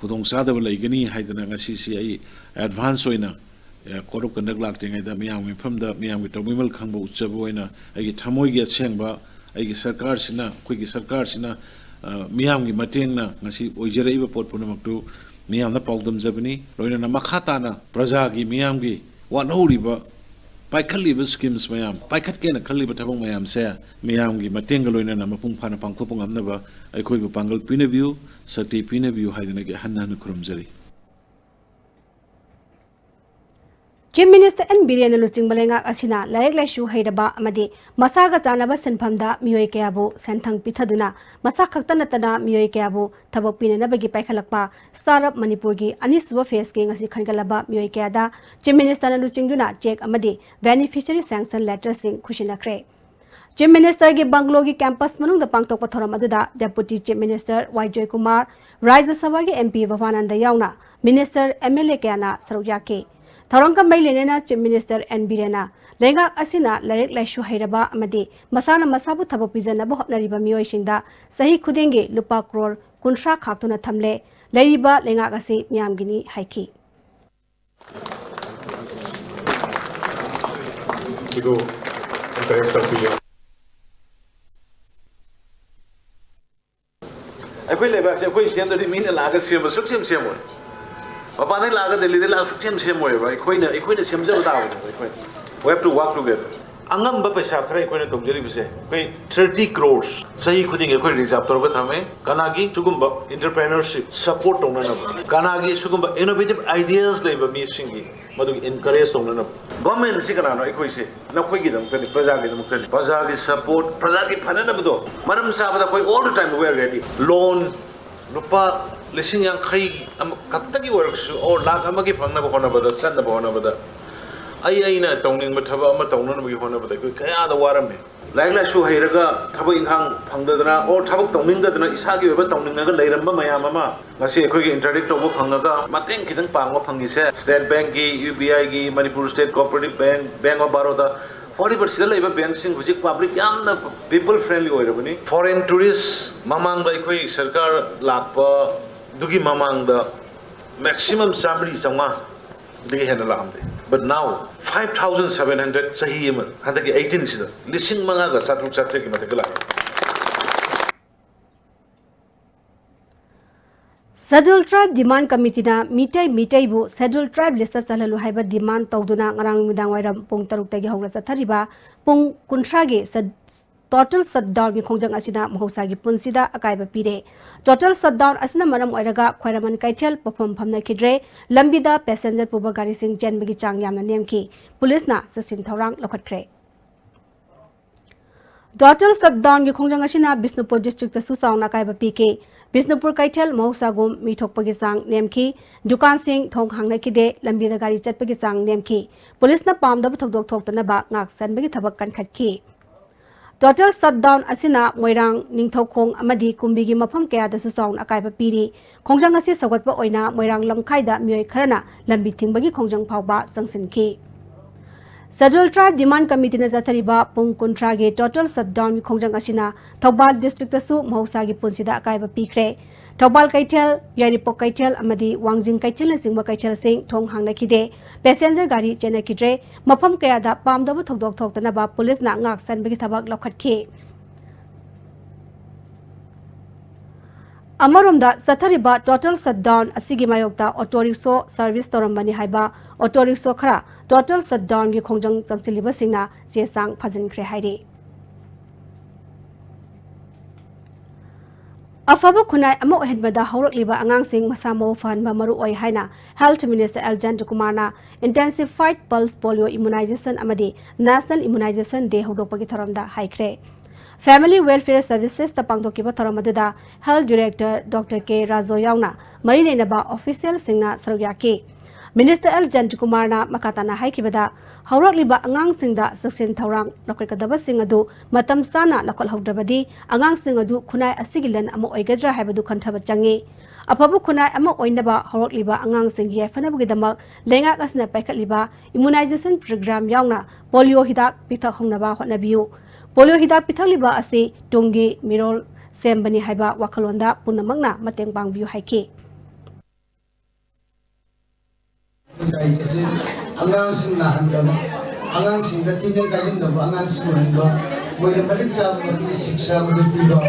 ꯈꯨꯗꯣꯡꯆꯥꯗꯕ ꯂꯩꯒꯅꯤ ꯍꯥꯏꯗꯅ ꯉꯁꯤꯁꯤ ꯑꯩ advance ꯑꯣꯏꯅ, ꯑꯦ, code of conduct ꯂꯥꯛꯇ꯭ꯔꯤꯉꯩꯗ ꯃꯤꯌꯥꯝꯒꯤ ꯃꯤꯐꯝꯗ ꯃꯤꯌꯥꯝꯒꯤ ꯇꯧꯕꯤꯃꯜ ꯈꯪꯕ ꯎꯠꯆꯕ ꯑꯣꯏꯅ ꯑꯩꯒꯤ ꯊꯃꯣꯏꯒꯤ ꯑꯁꯦꯡꯕ, ꯑꯩꯒꯤ ꯁꯔꯀꯥꯔꯁꯤꯅ, ꯑꯩꯈꯣꯏꯒꯤ ꯁꯔꯀꯥꯔꯁꯤꯅ, ꯑ, ꯃꯤꯌꯥꯝꯒꯤ ꯃꯇꯦꯡꯅ ꯉꯁꯤ ꯑꯣꯏꯖꯔꯛꯏꯕ ꯄꯣꯠ ꯄꯨꯝꯅꯃꯛꯇꯨ ꯃꯤꯌꯥꯝꯗ ꯄꯥꯎꯗꯝꯖꯕꯅꯤ꯫ ꯂꯣꯏꯅꯅ ꯃꯈꯥ ꯇꯥꯅ ꯄ꯭ꯔꯖꯥꯒꯤ, ꯃꯤꯌꯥꯝꯒꯤ ꯋꯥꯠꯍꯧꯔꯤꯕ, ꯄꯥꯏꯈꯠꯂꯤꯕ schemes ꯃꯌꯥꯝ, ꯄꯥꯏꯈꯠꯀꯦꯅ ꯈꯜꯂꯤꯕ ꯊꯕꯛ ꯃꯌꯥꯝꯁꯦ ꯃꯤꯌꯥꯝꯒꯤ ꯃꯇꯦꯡꯒ ꯂꯣꯏꯅꯅ ꯃꯄꯨꯡ ꯐꯥꯅ ꯄꯥꯡꯊꯣꯛꯄ ꯉꯝꯅꯕ ꯑꯩꯈꯣꯏꯕꯨ ꯄꯥꯡꯒꯜ ꯄꯤꯅꯕꯤꯌꯨ, ꯁꯛꯇꯤ ꯄꯤꯅꯕꯤꯌꯨ ꯍꯥꯏꯗꯅ ꯑꯩ ꯍꯟꯅ ꯍꯟꯅ ꯈꯨꯔꯨꯝꯖꯔꯤ꯫ Chief Minister N ꯕꯤꯔꯦꯟꯅ ꯂꯨꯆꯤꯡꯕ ꯂꯩꯉꯥꯛ ꯑꯁꯤꯅ ꯂꯥꯏꯔꯤꯛ ꯂꯥꯏꯁꯨ ꯍꯩꯔꯕ ꯑꯃꯗꯤ ꯃꯁꯥꯒ ꯆꯥꯟꯅꯕ ꯁꯤꯟꯐꯝꯗ ꯃꯤꯑꯣꯏ ꯀꯌꯥꯕꯨ ꯁꯦꯟꯊꯪ ꯄꯤꯊꯗꯨꯅ ꯃꯁꯥ ꯈꯛꯇ ꯅꯠꯇꯅ ꯃꯤꯑꯣꯏ ꯀꯌꯥꯕꯨ ꯊꯕꯛ ꯄꯤꯅꯅꯕꯒꯤ ꯄꯥꯏꯈꯠꯂꯛꯄ Start Up ꯃꯅꯤꯄꯨꯔꯒꯤ ꯑꯅꯤꯁꯨꯕ phaseꯀꯤ ꯉꯁꯤ ꯈꯟꯒꯠꯂꯕ ꯃꯤꯑꯣꯏ ꯀꯌꯥꯗ Chief Ministerꯅ ꯂꯨꯆꯤꯡꯗꯨꯅ cheque ꯑꯃꯗꯤ beneficiary sanction letterꯁꯤꯡ ꯈꯨꯠꯁꯤꯟꯅꯈ꯭ꯔꯦ꯫ Chief Ministerꯒꯤ bungalow campus ꯃꯅꯨꯡꯗ ꯄꯥꯡꯊꯣꯛꯄ ꯊꯧꯔꯝ ꯑꯗꯨꯗ Deputy Chief Minister ꯋꯥꯏ ꯖꯣꯏꯀꯨꯃꯥꯔ, ꯔꯥꯖ꯭ꯌ ꯁꯚꯥꯒꯤ MP ꯕꯚꯥꯅꯟꯗ ꯌꯥꯎꯅ minister, MLA ꯀꯌꯥꯅ ꯁꯔꯨꯛ ꯌꯥꯈꯤ꯫ ꯊꯧꯔꯝꯒ ꯃꯔꯤ ꯂꯩꯅꯅ Chief Minister N ꯕꯤꯔꯦꯟꯅ ꯂꯩꯉꯥꯛ ꯑꯁꯤꯅ ꯂꯥꯏꯔꯤꯛ ꯂꯥꯏꯁꯨ ꯍꯩꯔꯕ ꯑꯃꯗꯤ ꯃꯁꯥꯅ ꯃꯁꯥꯕꯨ ꯊꯕꯛ ꯄꯤꯖꯅꯕ ꯍꯣꯠꯅꯔꯤꯕ ꯃꯤꯑꯣꯏꯁꯤꯡꯗ ꯆꯍꯤ ꯈꯨꯗꯤꯡꯒꯤ ꯂꯨꯄꯥ ꯀ꯭ꯔꯣꯔ ꯀꯨꯟꯊ꯭ꯔꯥ ꯈꯥꯛꯇꯨꯅ ꯊꯝꯂꯦ꯫ ꯂꯩꯔꯤꯕ ꯂꯩꯉꯥꯛ ꯑꯁꯤ ꯃꯤꯌꯥꯝꯒꯤꯅꯤ ꯍꯥꯏꯈꯤ꯫ ꯑꯩꯈꯣꯏ ꯂꯩꯕꯥꯛꯁꯦ ꯑꯩꯈꯣꯏ ꯁꯦꯝꯗ꯭ꯔꯗꯤ ꯃꯤꯅ ꯂꯥꯛꯑꯒ ꯁꯦꯝꯕ ꯁꯨꯛꯁꯦꯝ ꯁꯦꯝꯃꯣꯏ꯫ ꯃꯄꯥꯟꯗꯩ ꯂꯥꯛꯑꯒ ꯗꯦꯜꯂꯤꯗ ꯂꯥꯛꯑꯒ ꯁꯨꯛꯁꯦꯝ ꯁꯦꯝꯃꯣꯏꯕ꯫ ꯑꯩꯈꯣꯏꯅ, ꯑꯩꯈꯣꯏꯅ ꯁꯦꯝꯖꯕ ꯇꯥꯕꯅꯦꯕ ꯑꯩꯈꯣꯏꯅ꯫ We have to work together. ꯑꯉꯝꯕ ꯄꯩꯁꯥ ꯈꯔ ꯑꯩꯈꯣꯏꯅ ꯇꯧꯖꯔꯤꯕꯁꯦ, ꯑꯩꯈꯣꯏ thirty crores ꯆꯍꯤ ꯈꯨꯗꯤꯡꯒꯤ ꯑꯩꯈꯣꯏ reserve ꯇꯧꯔꯒ ꯊꯝꯃꯦ꯫ ꯀꯅꯥꯒꯤ ꯁꯤꯒꯨꯝꯕ entrepreneurship support ꯇꯧꯅꯅꯕ, ꯀꯅꯥꯒꯤ ꯁꯤꯒꯨꯝꯕ innovative ideas ꯂꯩꯕ ꯃꯤꯁꯤꯡꯒꯤ ꯃꯗꯨꯒꯤ encourage ꯇꯧꯅꯅꯕ꯫ Governmentꯁꯤ ꯀꯅꯥꯅꯣ? ꯑꯩꯈꯣꯏꯁꯦ ꯅꯈꯣꯏꯒꯤꯗꯃꯛꯇꯅꯤ, ꯄ꯭ꯔꯖꯥꯒꯤꯗꯃꯛꯇꯅꯤ꯫ ꯄ꯭ꯔꯖꯥꯒꯤ support, ꯄ꯭ꯔꯖꯥꯒꯤ ꯐꯅꯅꯕꯗꯣ ꯃꯔꯝ ꯆꯥꯕꯗ ꯑꯩꯈꯣꯏ all the time we are ready. Loan ꯂꯨꯄꯥ ꯂꯤꯁꯤꯡ ꯌꯥꯡꯈꯩ ꯑꯃ ꯈꯛꯇꯒꯤ ꯑꯣꯏꯔꯒꯁꯨ, or ꯂꯥꯈ ꯑꯃꯒꯤ ꯐꯪꯅꯕ ꯍꯣꯠꯅꯕꯗ, ꯆꯠꯅꯕ ꯍꯣꯠꯅꯕꯗ, ꯑꯩ, ꯑꯩꯅ ꯇꯧꯅꯤꯡꯕ ꯊꯕꯛ ꯑꯃ ꯇꯧꯅꯅꯕꯒꯤ ꯍꯣꯠꯅꯕꯗ ꯑꯩꯈꯣꯏ ꯀꯌꯥꯗ ꯋꯥꯔꯝꯃꯤ꯫ ꯂꯥꯏꯔꯤꯛ ꯂꯥꯏꯁꯨ ꯍꯩꯔꯒ ꯊꯕꯛ ꯏꯪꯈꯥꯡ ꯐꯪꯗꯗꯅ, or ꯊꯕꯛ ꯇꯧꯅꯤꯡꯗꯗꯅ ꯏꯁꯥꯒꯤ ꯑꯣꯏꯕ ꯇꯧꯅꯤꯡꯉꯒ ꯂꯩꯔꯝꯕ ꯃꯌꯥꯝ ꯑꯃ ꯉꯁꯤ ꯑꯩꯈꯣꯏꯒꯤ interact ꯇꯧꯕ ꯐꯪꯉꯒ ꯃꯇꯦꯡ ꯈꯤꯇꯪ ꯄꯥꯡꯕ ꯐꯪꯉꯤꯁꯦ꯫ State Bankꯀꯤ, UBIꯒꯤ, Manipur State Cooperative Bank, Bank of Baroda, ꯐꯥꯎꯔꯤꯕ ꯁꯤꯗ ꯂꯩꯕ bankꯁꯤꯡ ꯍꯧꯖꯤꯛ public ꯌꯥꯝꯅ people friendly ꯑꯣꯏꯔꯕꯅꯤ꯫ Foreign tourist ꯃꯃꯥꯡꯗ ꯑꯩꯈꯣꯏ ꯁꯔꯀꯥꯔ ꯂꯥꯛꯄꯗꯨꯒꯤ ꯃꯃꯥꯡꯗ maximum ꯆꯥꯃꯔꯤ ꯆꯥꯝꯃꯉꯥꯗꯒꯤ ꯍꯦꯟꯅ ꯂꯥꯛꯑꯝꯗꯦ꯫ But now five thousand seven hundred, ꯆꯍꯤ ꯑꯃ, ꯍꯟꯗꯛꯀꯤ eighteenꯁꯤꯗ ꯂꯤꯁꯤꯡ ꯃꯉꯥꯒ ꯆꯥꯇ꯭ꯔꯨꯛ ꯆꯥꯇ꯭ꯔꯦꯠꯀꯤ ꯃꯊꯛꯇ ꯂꯥꯛꯑꯦ꯫ Scheduled Tribe Demand Committeeꯅ Meitei, ꯃꯤꯇꯩꯕꯨ Scheduled Tribe listꯇ ꯆꯜꯍꯜꯂꯨ ꯍꯥꯏꯕ demand ꯇꯧꯗꯨꯅ ꯉꯔꯥꯡ ꯅꯨꯃꯤꯗꯥꯡ ꯋꯥꯏꯔꯝ ꯄꯨꯡ ꯇꯔꯨꯛꯇꯒꯤ ꯍꯧꯅ ꯆꯠꯊꯔꯤꯕ ꯄꯨꯡ ꯀꯨꯟꯊ꯭ꯔꯥꯒꯤ ꯁ-, ꯇꯣꯇꯦꯜ ꯁꯠꯗꯥꯎꯟꯒꯤ ꯈꯣꯡꯖꯪ ꯑꯁꯤꯅ ꯃꯍꯧꯁꯥꯒꯤ ꯄꯨꯟꯁꯤꯗ ꯑꯀꯥꯏꯕ ꯄꯤꯔꯦ꯫ ꯇꯣꯇꯦꯜ ꯁꯠꯗꯥꯎꯟ ꯑꯁꯤꯅ ꯃꯔꯝ ꯑꯣꯏꯔꯒ ꯈ꯭ꯋꯥꯏꯔꯝꯕꯟ ꯀꯩꯊꯦꯜ ꯄꯣꯠꯐꯝ ꯐꯝꯅꯈꯤꯗ꯭ꯔꯦ꯫ ꯂꯝꯕꯤꯗ ꯄꯦꯁꯦꯟꯖꯔ ꯄꯨꯕ ꯒꯥꯔꯤꯁꯤꯡ ꯆꯦꯟꯕꯒꯤ ꯆꯥꯡ ꯌꯥꯝꯅ ꯅꯦꯝꯈꯤ꯫ ꯄꯨꯂꯤꯁꯅ ꯆꯦꯛꯁꯤꯟ ꯊꯧꯔꯥꯡ ꯂꯧꯈꯠꯈ꯭ꯔꯦ꯫ ꯇꯣꯇꯦꯜ ꯁꯠꯗꯥꯎꯟꯒꯤ ꯈꯣꯡꯖꯪ ꯑꯁꯤꯅ ꯕꯤꯁꯅꯨꯄꯨꯔ ꯗꯤꯁꯇ꯭ꯔꯤꯛꯇꯁꯨ ꯆꯥꯎꯅ ꯑꯀꯥꯏꯕ ꯄꯤꯈꯤ꯫ ꯕꯤꯁꯅꯨꯄꯨꯔ ꯀꯩꯊꯦꯜ ꯃꯍꯧꯁꯥꯒꯨꯝ ꯃꯤ ꯊꯣꯛꯄꯒꯤ ꯆꯥꯡ ꯅꯦꯝꯈꯤ꯫ ꯗꯨꯀꯥꯟꯁꯤꯡ ꯊꯣꯡ ꯍꯥꯡꯅꯈꯤꯗꯦ꯫ ꯂꯝꯕꯤꯗ ꯒꯥꯔꯤ ꯆꯠꯄꯒꯤ ꯆꯥꯡ ꯅꯦꯝꯈꯤ꯫ ꯄꯨꯂꯤꯁꯅ ꯄꯥꯝꯗꯕ ꯊꯧꯗꯣꯛ ꯊꯣꯛꯇꯅꯕ ꯉꯥꯛ ꯁꯦꯟꯕꯒꯤ ꯊꯕꯛ ꯀꯟꯈꯠꯈꯤ꯫ ꯇꯣꯇꯦꯜ ꯁꯠꯗꯥꯎꯟ ꯑꯁꯤꯅ ꯃꯣꯏꯔꯥꯡ, ꯅꯤꯡꯊꯧꯈꯣꯡ ꯑꯃꯗꯤ ꯀꯨꯝꯕꯤꯒꯤ ꯃꯐꯝ ꯀꯌꯥꯗꯁꯨ ꯆꯥꯎꯅ ꯑꯀꯥꯏꯕ ꯄꯤꯔꯤ꯫ ꯈꯣꯡꯖꯪ ꯑꯁꯤ ꯁꯧꯒꯠꯄ ꯑꯣꯏꯅ ꯃꯣꯏꯔꯥꯡ ꯂꯝꯈꯥꯏꯗ ꯃꯤꯑꯣꯏ ꯈꯔꯅ ꯂꯝꯕꯤ ꯊꯤꯡꯕꯒꯤ ꯈꯣꯡꯖꯪ ꯐꯥꯎꯕ ꯆꯪꯁꯤꯟꯈꯤ꯫ ꯁꯦꯗ꯭ꯌꯨꯜ ꯇ꯭ꯔꯥꯏꯕ ꯗꯤꯃꯥꯟ ꯀꯃꯤꯇꯤꯅ ꯆꯠꯊꯔꯤꯕ ꯄꯨꯡ ꯀꯨꯟꯊ꯭ꯔꯥꯒꯤ ꯇꯣꯇꯦꯜ ꯁꯠꯗꯥꯎꯟꯒꯤ ꯈꯣꯡꯖꯪ ꯑꯁꯤꯅ ꯊꯧꯕꯥꯜ ꯗꯤꯁꯇ꯭ꯔꯤꯛꯇꯁꯨ ꯃꯍꯧꯁꯥꯒꯤ ꯄꯨꯟꯁꯤꯗ ꯑꯀꯥꯏꯕ ꯄꯤꯈ꯭ꯔꯦ꯫ ꯊꯧꯕꯥꯜ ꯀꯩꯊꯦꯜ, ꯌꯥꯏꯔꯤꯄꯣꯛ ꯀꯩꯊꯦꯜ ꯑꯃꯗꯤ ꯋꯥꯡꯖꯤꯡ ꯀꯩꯊꯦꯜꯅꯆꯤꯡꯕ ꯀꯩꯊꯦꯜꯁꯤꯡ ꯊꯣꯡ ꯍꯥꯡꯅꯈꯤꯗꯦ꯫ ꯄꯦꯁꯦꯟꯖꯔ ꯒꯥꯔꯤ ꯆꯦꯟꯅꯈꯤꯗ꯭ꯔꯦ꯫ ꯃꯐꯝ ꯀꯌꯥꯗ ꯄꯥꯝꯗꯕ ꯊꯧꯗꯣꯛ ꯊꯣꯛꯇꯅꯕ ꯄꯨꯂꯤꯁꯅ ꯉꯥꯛ ꯁꯦꯟꯕꯒꯤ ꯊꯕꯛ ꯂꯧꯈꯠꯈꯤ꯫ ꯑꯃꯔꯣꯝꯗ ꯆꯠꯊꯔꯤꯕ ꯇꯣꯇꯦꯜ ꯁꯠꯗꯥꯎꯟ ꯑꯁꯤꯒꯤ ꯃꯥꯌꯣꯛꯇ ꯑꯣꯇꯣ ꯔꯤꯛꯁꯣ ꯁꯔꯚꯤꯁ ꯇꯧꯔꯝꯕꯅꯤ ꯍꯥꯏꯕ ꯑꯣꯇꯣ ꯔꯤꯛꯁꯣ ꯈꯔ ꯇꯣꯇꯦꯜ ꯁꯠꯗꯥꯎꯟꯒꯤ ꯈꯣꯡꯖꯪ ꯆꯪꯁꯤꯜꯂꯤꯕꯁꯤꯡꯅ ꯆꯦ ꯆꯥꯡ ꯐꯥꯖꯤꯟꯈ꯭ꯔꯦ ꯍꯥꯏꯔꯤ꯫ ꯑꯐꯕ ꯈꯨꯟꯅꯥꯏ ꯑꯃ ꯑꯣꯏꯍꯟꯕꯗ ꯍꯧꯔꯛꯂꯤꯕ ꯑꯉꯥꯡꯁꯤꯡ ꯃꯁꯥ ꯃꯎ ꯐꯍꯟꯕ ꯃꯔꯨ ꯑꯣꯏ ꯍꯥꯏꯅ Health Minister L Jayantakumar ꯅ Intensified Pulse Polio Immunization ꯑꯃꯗꯤ National Immunization Day ꯍꯧꯗꯣꯛꯄꯒꯤ ꯊꯧꯔꯝꯗ ꯍꯥꯏꯈ꯭ꯔꯦ꯫ Family Welfare Services ꯇ ꯄꯥꯡꯊꯣꯛꯈꯤꯕ ꯊꯧꯔꯝ ꯑꯗꯨꯗ Health Director Doctor K ꯔꯥꯖꯣ ꯌꯥꯎꯅ ꯃꯔꯤ ꯂꯩꯅꯕ official ꯁꯤꯡꯅ ꯁꯔꯨꯛ ꯌꯥꯈꯤ꯫ Minister L Jayantakumar ꯅ ꯃꯈꯥ ꯇꯥꯅ ꯍꯥꯏꯈꯤꯕꯗ, ꯍꯧꯔꯛꯂꯤꯕ ꯑꯉꯥꯡꯁꯤꯡꯗ ꯆꯦꯛꯁꯤꯟ ꯊꯧꯔꯥꯡ ꯂꯧꯈꯠꯀꯗꯕꯁꯤꯡ ꯑꯗꯨ ꯃꯇꯝ ꯆꯥꯅ ꯂꯧꯈꯠꯍꯧꯗ꯭ꯔꯕꯗꯤ ꯑꯉꯥꯡꯁꯤꯡ ꯑꯗꯨ ꯈꯨꯟꯅꯥꯏ ꯑꯁꯤꯒꯤ ꯂꯟ ꯑꯃ ꯑꯣꯏꯒꯗ꯭ꯔꯥ ꯍꯥꯏꯕꯗꯨ ꯈꯟꯊꯕ ꯆꯪꯏ꯫ ꯑꯐꯕ ꯈꯨꯟꯅꯥꯏ ꯑꯃ ꯑꯣꯏꯅꯕ ꯍꯧꯔꯛꯂꯤꯕ ꯑꯉꯥꯡꯁꯤꯡꯒꯤ ꯌꯥꯏꯐꯅꯕꯒꯤꯗꯃꯛ ꯂꯩꯉꯥꯛ ꯑꯁꯤꯅ ꯄꯥꯏꯈꯠꯂꯤꯕ immunization program ꯌꯥꯎꯅ polio ꯍꯤꯗꯥꯛ ꯄꯤꯊꯛꯍꯧꯅꯕ ꯍꯣꯠꯅꯕꯤꯌꯨ꯫ Polio ꯍꯤꯗꯥꯛ ꯄꯤꯊꯛꯂꯤꯕ ꯑꯁꯤ ꯇꯨꯡꯒꯤ ꯃꯤꯔꯣꯜ ꯁꯦꯝꯕꯅꯤ ꯍꯥꯏꯕ ꯋꯥꯈꯜꯂꯣꯟꯗ ꯄꯨꯝꯅꯃꯛꯅ ꯃꯇꯦꯡ ꯄꯥꯡꯕꯤꯌꯨ ꯍꯥꯏꯈꯤ꯫ ꯂꯥꯏꯔꯤꯛ ꯑꯁꯤ ꯑꯉꯥꯡꯁꯤꯡ ꯅꯥꯍꯟꯗꯕ, ꯑꯉꯥꯡꯁꯤꯡꯗ ꯇꯤꯟꯖꯪ ꯀꯥꯏꯖꯪꯗꯕ ꯑꯉꯥꯡꯁꯤꯡ ꯑꯣꯏꯍꯟꯕ, ꯃꯣꯏꯗ ꯃꯇꯤꯛ ꯆꯥꯕ ꯃꯇꯤꯛ ꯁꯤꯛꯁꯥ ꯃꯗꯨ ꯄꯤꯕ,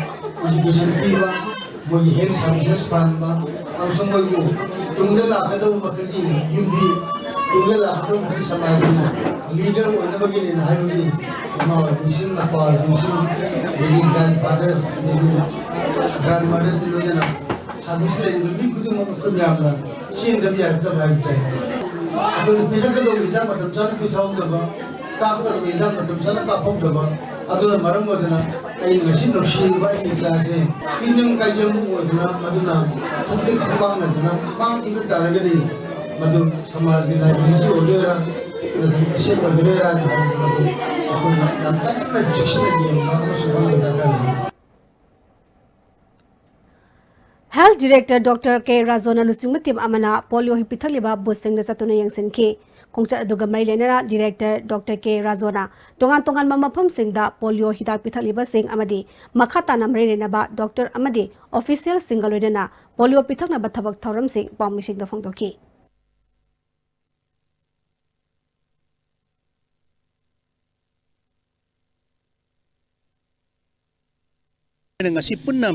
education ꯄꯤꯕ, ꯃꯣꯏꯒꯤ health services ꯐꯍꯟꯕ, ꯑꯃꯁꯨꯡ ꯃꯣꯏꯕꯨ ꯇꯨꯡꯗ ꯂꯥꯛꯀꯗꯧꯕ ꯃꯈꯜꯒꯤ ꯌꯨꯝꯕꯤ, ꯇꯨꯡꯗ ꯂꯥꯛꯀꯗꯧꯕ ꯃꯈꯜꯒꯤ ꯁꯃꯥꯖꯒꯤ leader ꯑꯣꯏꯅꯕꯒꯤꯅꯦꯅ ꯍꯥꯏꯕꯒꯤ ꯏꯃꯥ ꯑꯣꯏꯕꯤꯁꯤꯡ, ꯃꯄꯥ ꯑꯣꯏꯕꯤꯁꯤꯡ, ꯑꯗꯒꯤ grandfather, ꯑꯗꯒꯤ grandmotherꯁꯇ ꯂꯣꯏꯅꯅ service ꯂꯩꯔꯤꯕ ꯃꯤ ꯈꯨꯗꯤꯡꯃꯛ ꯑꯩꯈꯣꯏ ꯃꯌꯥꯝꯅ ꯆꯦꯟꯗꯕ ꯌꯥꯔꯛꯇꯕ ꯍꯥꯏꯕ ꯇꯥꯏ꯫ ꯑꯩꯈꯣꯏꯅ ꯄꯤꯔꯛꯀꯗꯧꯕ ꯍꯤꯗꯥꯛ ꯃꯇꯝ ꯆꯥꯅ ꯄꯤꯊꯍꯧꯗꯕ, ꯀꯥꯞꯀꯗꯧꯕ ꯍꯤꯗꯥꯛ ꯃꯇꯝ ꯆꯥꯅ ꯀꯥꯞꯍꯧꯗꯕ, ꯑꯗꯨꯅ ꯃꯔꯝ ꯑꯣꯏꯗꯅ ꯑꯩꯅ ꯉꯁꯤ ꯅꯨꯡꯁꯤꯔꯤꯕ ꯑꯩꯒꯤ ꯏꯆꯥꯁꯦ ꯇꯤꯟꯖꯪ ꯀꯥꯏꯖꯪ ꯑꯣꯏꯗꯅ, ꯃꯗꯨꯅ ꯈꯪꯗꯦ ꯈꯪꯕꯥꯡꯅꯗꯅ ꯃꯥꯡꯈꯤꯕ ꯇꯥꯔꯒꯗꯤ ꯃꯗꯨ ꯁꯃꯥꯖꯒꯤ liability ꯑꯣꯏꯗꯣꯏꯔꯥ, ꯅꯠꯇ꯭ꯔꯒ asset ꯑꯣꯏꯒꯗꯣꯏꯔꯥ ꯍꯥꯏꯕ ꯃꯗꯨ ꯑꯩꯈꯣꯏꯅ ꯌꯥꯝ ꯀꯟꯅ ꯆꯦꯛꯁꯤꯟꯅ ꯌꯦꯡꯕ ꯑꯃꯁꯨ ꯈꯪꯕ ꯗꯔꯀꯥꯔ ꯂꯩ꯫ Health Director Doctor K ꯔꯥꯖꯣꯅ ꯂꯨꯆꯤꯡꯕ team ꯑꯃꯅ polio ꯍꯤꯗꯥꯛ ꯄꯤꯊꯛꯂꯤꯕ boothꯁꯤꯡꯗ ꯆꯠꯇꯨꯅ ꯌꯦꯡꯁꯤꯟꯈꯤ꯫ ꯈꯣꯡꯆꯠ ꯑꯗꯨꯒ ꯃꯔꯤ ꯂꯩꯅꯅ Director Doctor K ꯔꯥꯖꯣꯅ ꯇꯣꯉꯥꯟ ꯇꯣꯉꯥꯟꯕ ꯃꯐꯝꯁꯤꯡꯗ polio ꯍꯤꯗꯥꯛ ꯄꯤꯊꯛꯂꯤꯕꯁꯤꯡ ꯑꯃꯗꯤ ꯃꯈꯥ ꯇꯥꯅ ꯃꯔꯤ ꯂꯩꯅꯕ doctor ꯑꯃꯗꯤ officialꯁꯤꯡꯒ ꯂꯣꯏꯅꯅ polio ꯄꯤꯊꯛꯅꯕ ꯊꯕꯛ ꯊꯧꯔꯝꯁꯤꯡ ꯄꯥꯎꯃꯤꯁꯤꯡꯗ ꯐꯣꯡꯗꯣꯛꯈꯤ꯫ ꯑꯩꯅ ꯉꯁꯤ ꯄꯨꯟꯅ,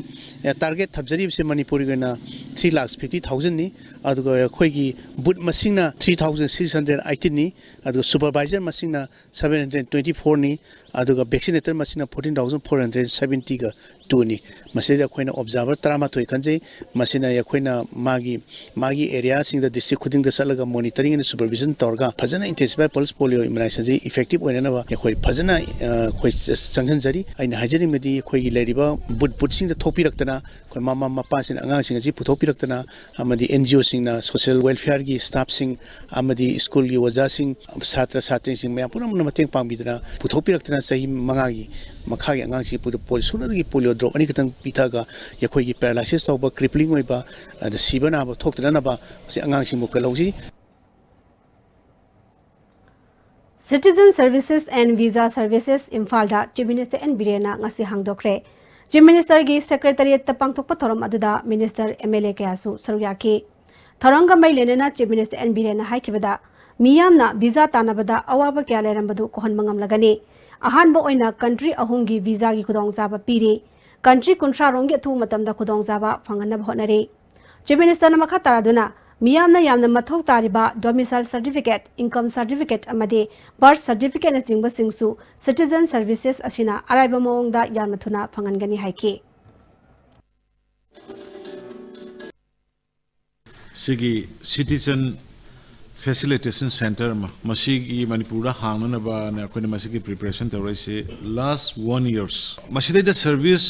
ꯑꯦ, target ꯊꯝꯖꯔꯤꯕꯁꯤ ꯃꯅꯤꯄꯨꯔꯒꯤ ꯑꯣꯏꯅ three lakhs fifty thousandꯅꯤ꯫ ꯑꯗꯨꯒ ꯑꯩꯈꯣꯏꯒꯤ booth ꯃꯁꯤꯡꯅ three thousand six hundred eighteenꯅꯤ꯫ ꯑꯗꯨꯒ supervisor ꯃꯁꯤꯡꯅ seven hundred twenty fourꯅꯤ꯫ ꯑꯗꯨꯒ vaccinator ꯃꯁꯤꯡꯅ fourteen thousand four hundred seventy ꯒ twoꯅꯤ꯫ ꯃꯁꯤꯗ ꯑꯩꯈꯣꯏꯅ observer ꯇꯔꯥꯃꯥꯊꯣꯏ ꯈꯟꯖꯩ꯫ ꯃꯁꯤꯅ ꯑꯩꯈꯣꯏꯅ ꯃꯥꯒꯤ, ꯃꯥꯒꯤ areaꯁꯤꯡꯗ district ꯈꯨꯗꯤꯡꯗ ꯆꯠꯂꯒ monitoring and supervision ꯇꯧꯔꯒ ꯐꯖꯅ intensified pulse polio immunizationꯁꯤ effective ꯑꯣꯏꯅꯅꯕ ꯑꯩꯈꯣꯏ ꯐꯖꯅ, ꯑ, ꯑꯩꯈꯣꯏ ꯆ-, ꯆꯪꯁꯤꯟꯖꯔꯤ꯫ ꯑꯩꯅ ꯍꯥꯏꯖꯅꯤꯡꯕꯗꯤ ꯑꯩꯈꯣꯏꯒꯤ ꯂꯩꯔꯤꯕ booth, boothꯁꯤꯡꯗ ꯊꯣꯛꯄꯤꯔꯛꯇꯅ ꯑꯩꯈꯣꯏ ꯃꯃꯥ ꯃꯄꯥꯁꯤꯡꯅ ꯑꯉꯥꯡꯁꯤꯡ ꯑꯁꯤ ꯄꯨꯊꯣꯛꯄꯤꯔꯛꯇꯅ ꯑꯃꯗꯤ NGOꯁꯤꯡꯅ social welfareꯒꯤ staffꯁꯤꯡ ꯑꯃꯗꯤ schoolꯒꯤ ꯑꯣꯖꯥꯁꯤꯡ, ꯁꯥꯇ꯭ꯔ ꯁꯥꯇ꯭ꯔꯤꯁꯤꯡ ꯃꯌꯥꯝ ꯄꯨꯝꯅꯃꯛꯅ ꯃꯇꯦꯡ ꯄꯥꯡꯕꯤꯗꯨꯅ ꯄꯨꯊꯣꯛꯄꯤꯔꯛꯇꯅ ꯆꯍꯤ ꯃꯉꯥꯒꯤ ꯃꯈꯥꯒꯤ ꯑꯉꯥꯡꯁꯤꯡ ꯄꯨꯗ-, ꯄꯣꯂꯤ-, ꯁꯨꯞꯅꯇꯒꯤ polio drop ꯑꯅꯤꯈꯛꯇꯪ ꯄꯤꯊꯛꯑꯒ ꯑꯩꯈꯣꯏꯒꯤ paralysis ꯇꯧꯕ, crippling ꯑꯣꯏꯕ, ꯑꯗ ꯁꯤꯕ ꯅꯥꯕ ꯊꯣꯛꯇꯅꯅꯕ ꯃꯁꯤ ꯑꯉꯥꯡꯁꯤꯡꯕꯨ ꯀꯜꯍꯧꯁꯤ꯫ Citizen Services and Visa Services ꯏꯝꯐꯥꯜꯗ Chief Minister N ꯕꯤꯔꯦꯟꯅ ꯉꯁꯤ ꯍꯥꯡꯗꯣꯛꯈ꯭ꯔꯦ꯫ Chief Ministerꯒꯤ Secretariatꯇ ꯄꯥꯡꯊꯣꯛꯄ ꯊꯧꯔꯝ ꯑꯗꯨꯗ Minister, MLA ꯀꯌꯥꯁꯨ ꯁꯔꯨꯛ ꯌꯥꯈꯤ꯫ ꯊꯧꯔꯝꯒ ꯃꯔꯤ ꯂꯩꯅꯅ Chief Minister N ꯕꯤꯔꯦꯟꯅ ꯍꯥꯏꯈꯤꯕꯗ, ꯃꯤꯌꯥꯝꯅ visa ꯇꯥꯟꯅꯕꯗ ꯑꯋꯥꯕ ꯀꯌꯥ ꯂꯩꯔꯝꯕꯗꯨ ꯀꯣꯛꯍꯟꯕ ꯉꯝꯂꯒꯅꯤ꯫ ꯑꯍꯥꯟꯕ ꯑꯣꯏꯅ country ꯑꯍꯨꯝꯒꯤ visaꯒꯤ ꯈꯨꯗꯣꯡꯆꯥꯕ ꯄꯤꯔꯤ꯫ Country ꯀꯨꯟꯊ꯭ꯔꯥ ꯔꯣꯝꯒꯤ ꯑꯊꯨꯕ ꯃꯇꯝꯗ ꯈꯨꯗꯣꯡꯆꯥꯕ ꯐꯪꯍꯟꯅꯕ ꯍꯣꯠꯅꯔꯤ꯫ Chief Ministerꯅ ꯃꯈꯥ ꯇꯥꯔꯗꯨꯅ, ꯃꯤꯌꯥꯝꯅ ꯌꯥꯝꯅ ꯃꯊꯧ ꯇꯥꯔꯤꯕ domicile certificate, income certificate ꯑꯃꯗꯤ birth certificateꯅꯆꯤꯡꯕꯁꯤꯡꯁꯨ Citizen Services ꯑꯁꯤꯅ ꯑꯔꯥꯏꯕ ꯃꯑꯣꯡꯗ ꯌꯥꯝꯅ ꯊꯨꯅ ꯐꯪꯍꯟꯒꯅꯤ ꯍꯥꯏꯈꯤ꯫ ꯁꯤꯒꯤ Citizen Facilitation Centre ꯑꯃ ꯃꯁꯤꯒꯤ ꯃꯅꯤꯄꯨꯔꯗ ꯍꯥꯡꯅꯅꯕꯅ ꯑꯩꯈꯣꯏꯅ ꯃꯁꯤꯒꯤ preparation ꯇꯧꯔꯛꯏꯁꯤ last one years꯫ ꯃꯁꯤꯗꯩꯗ service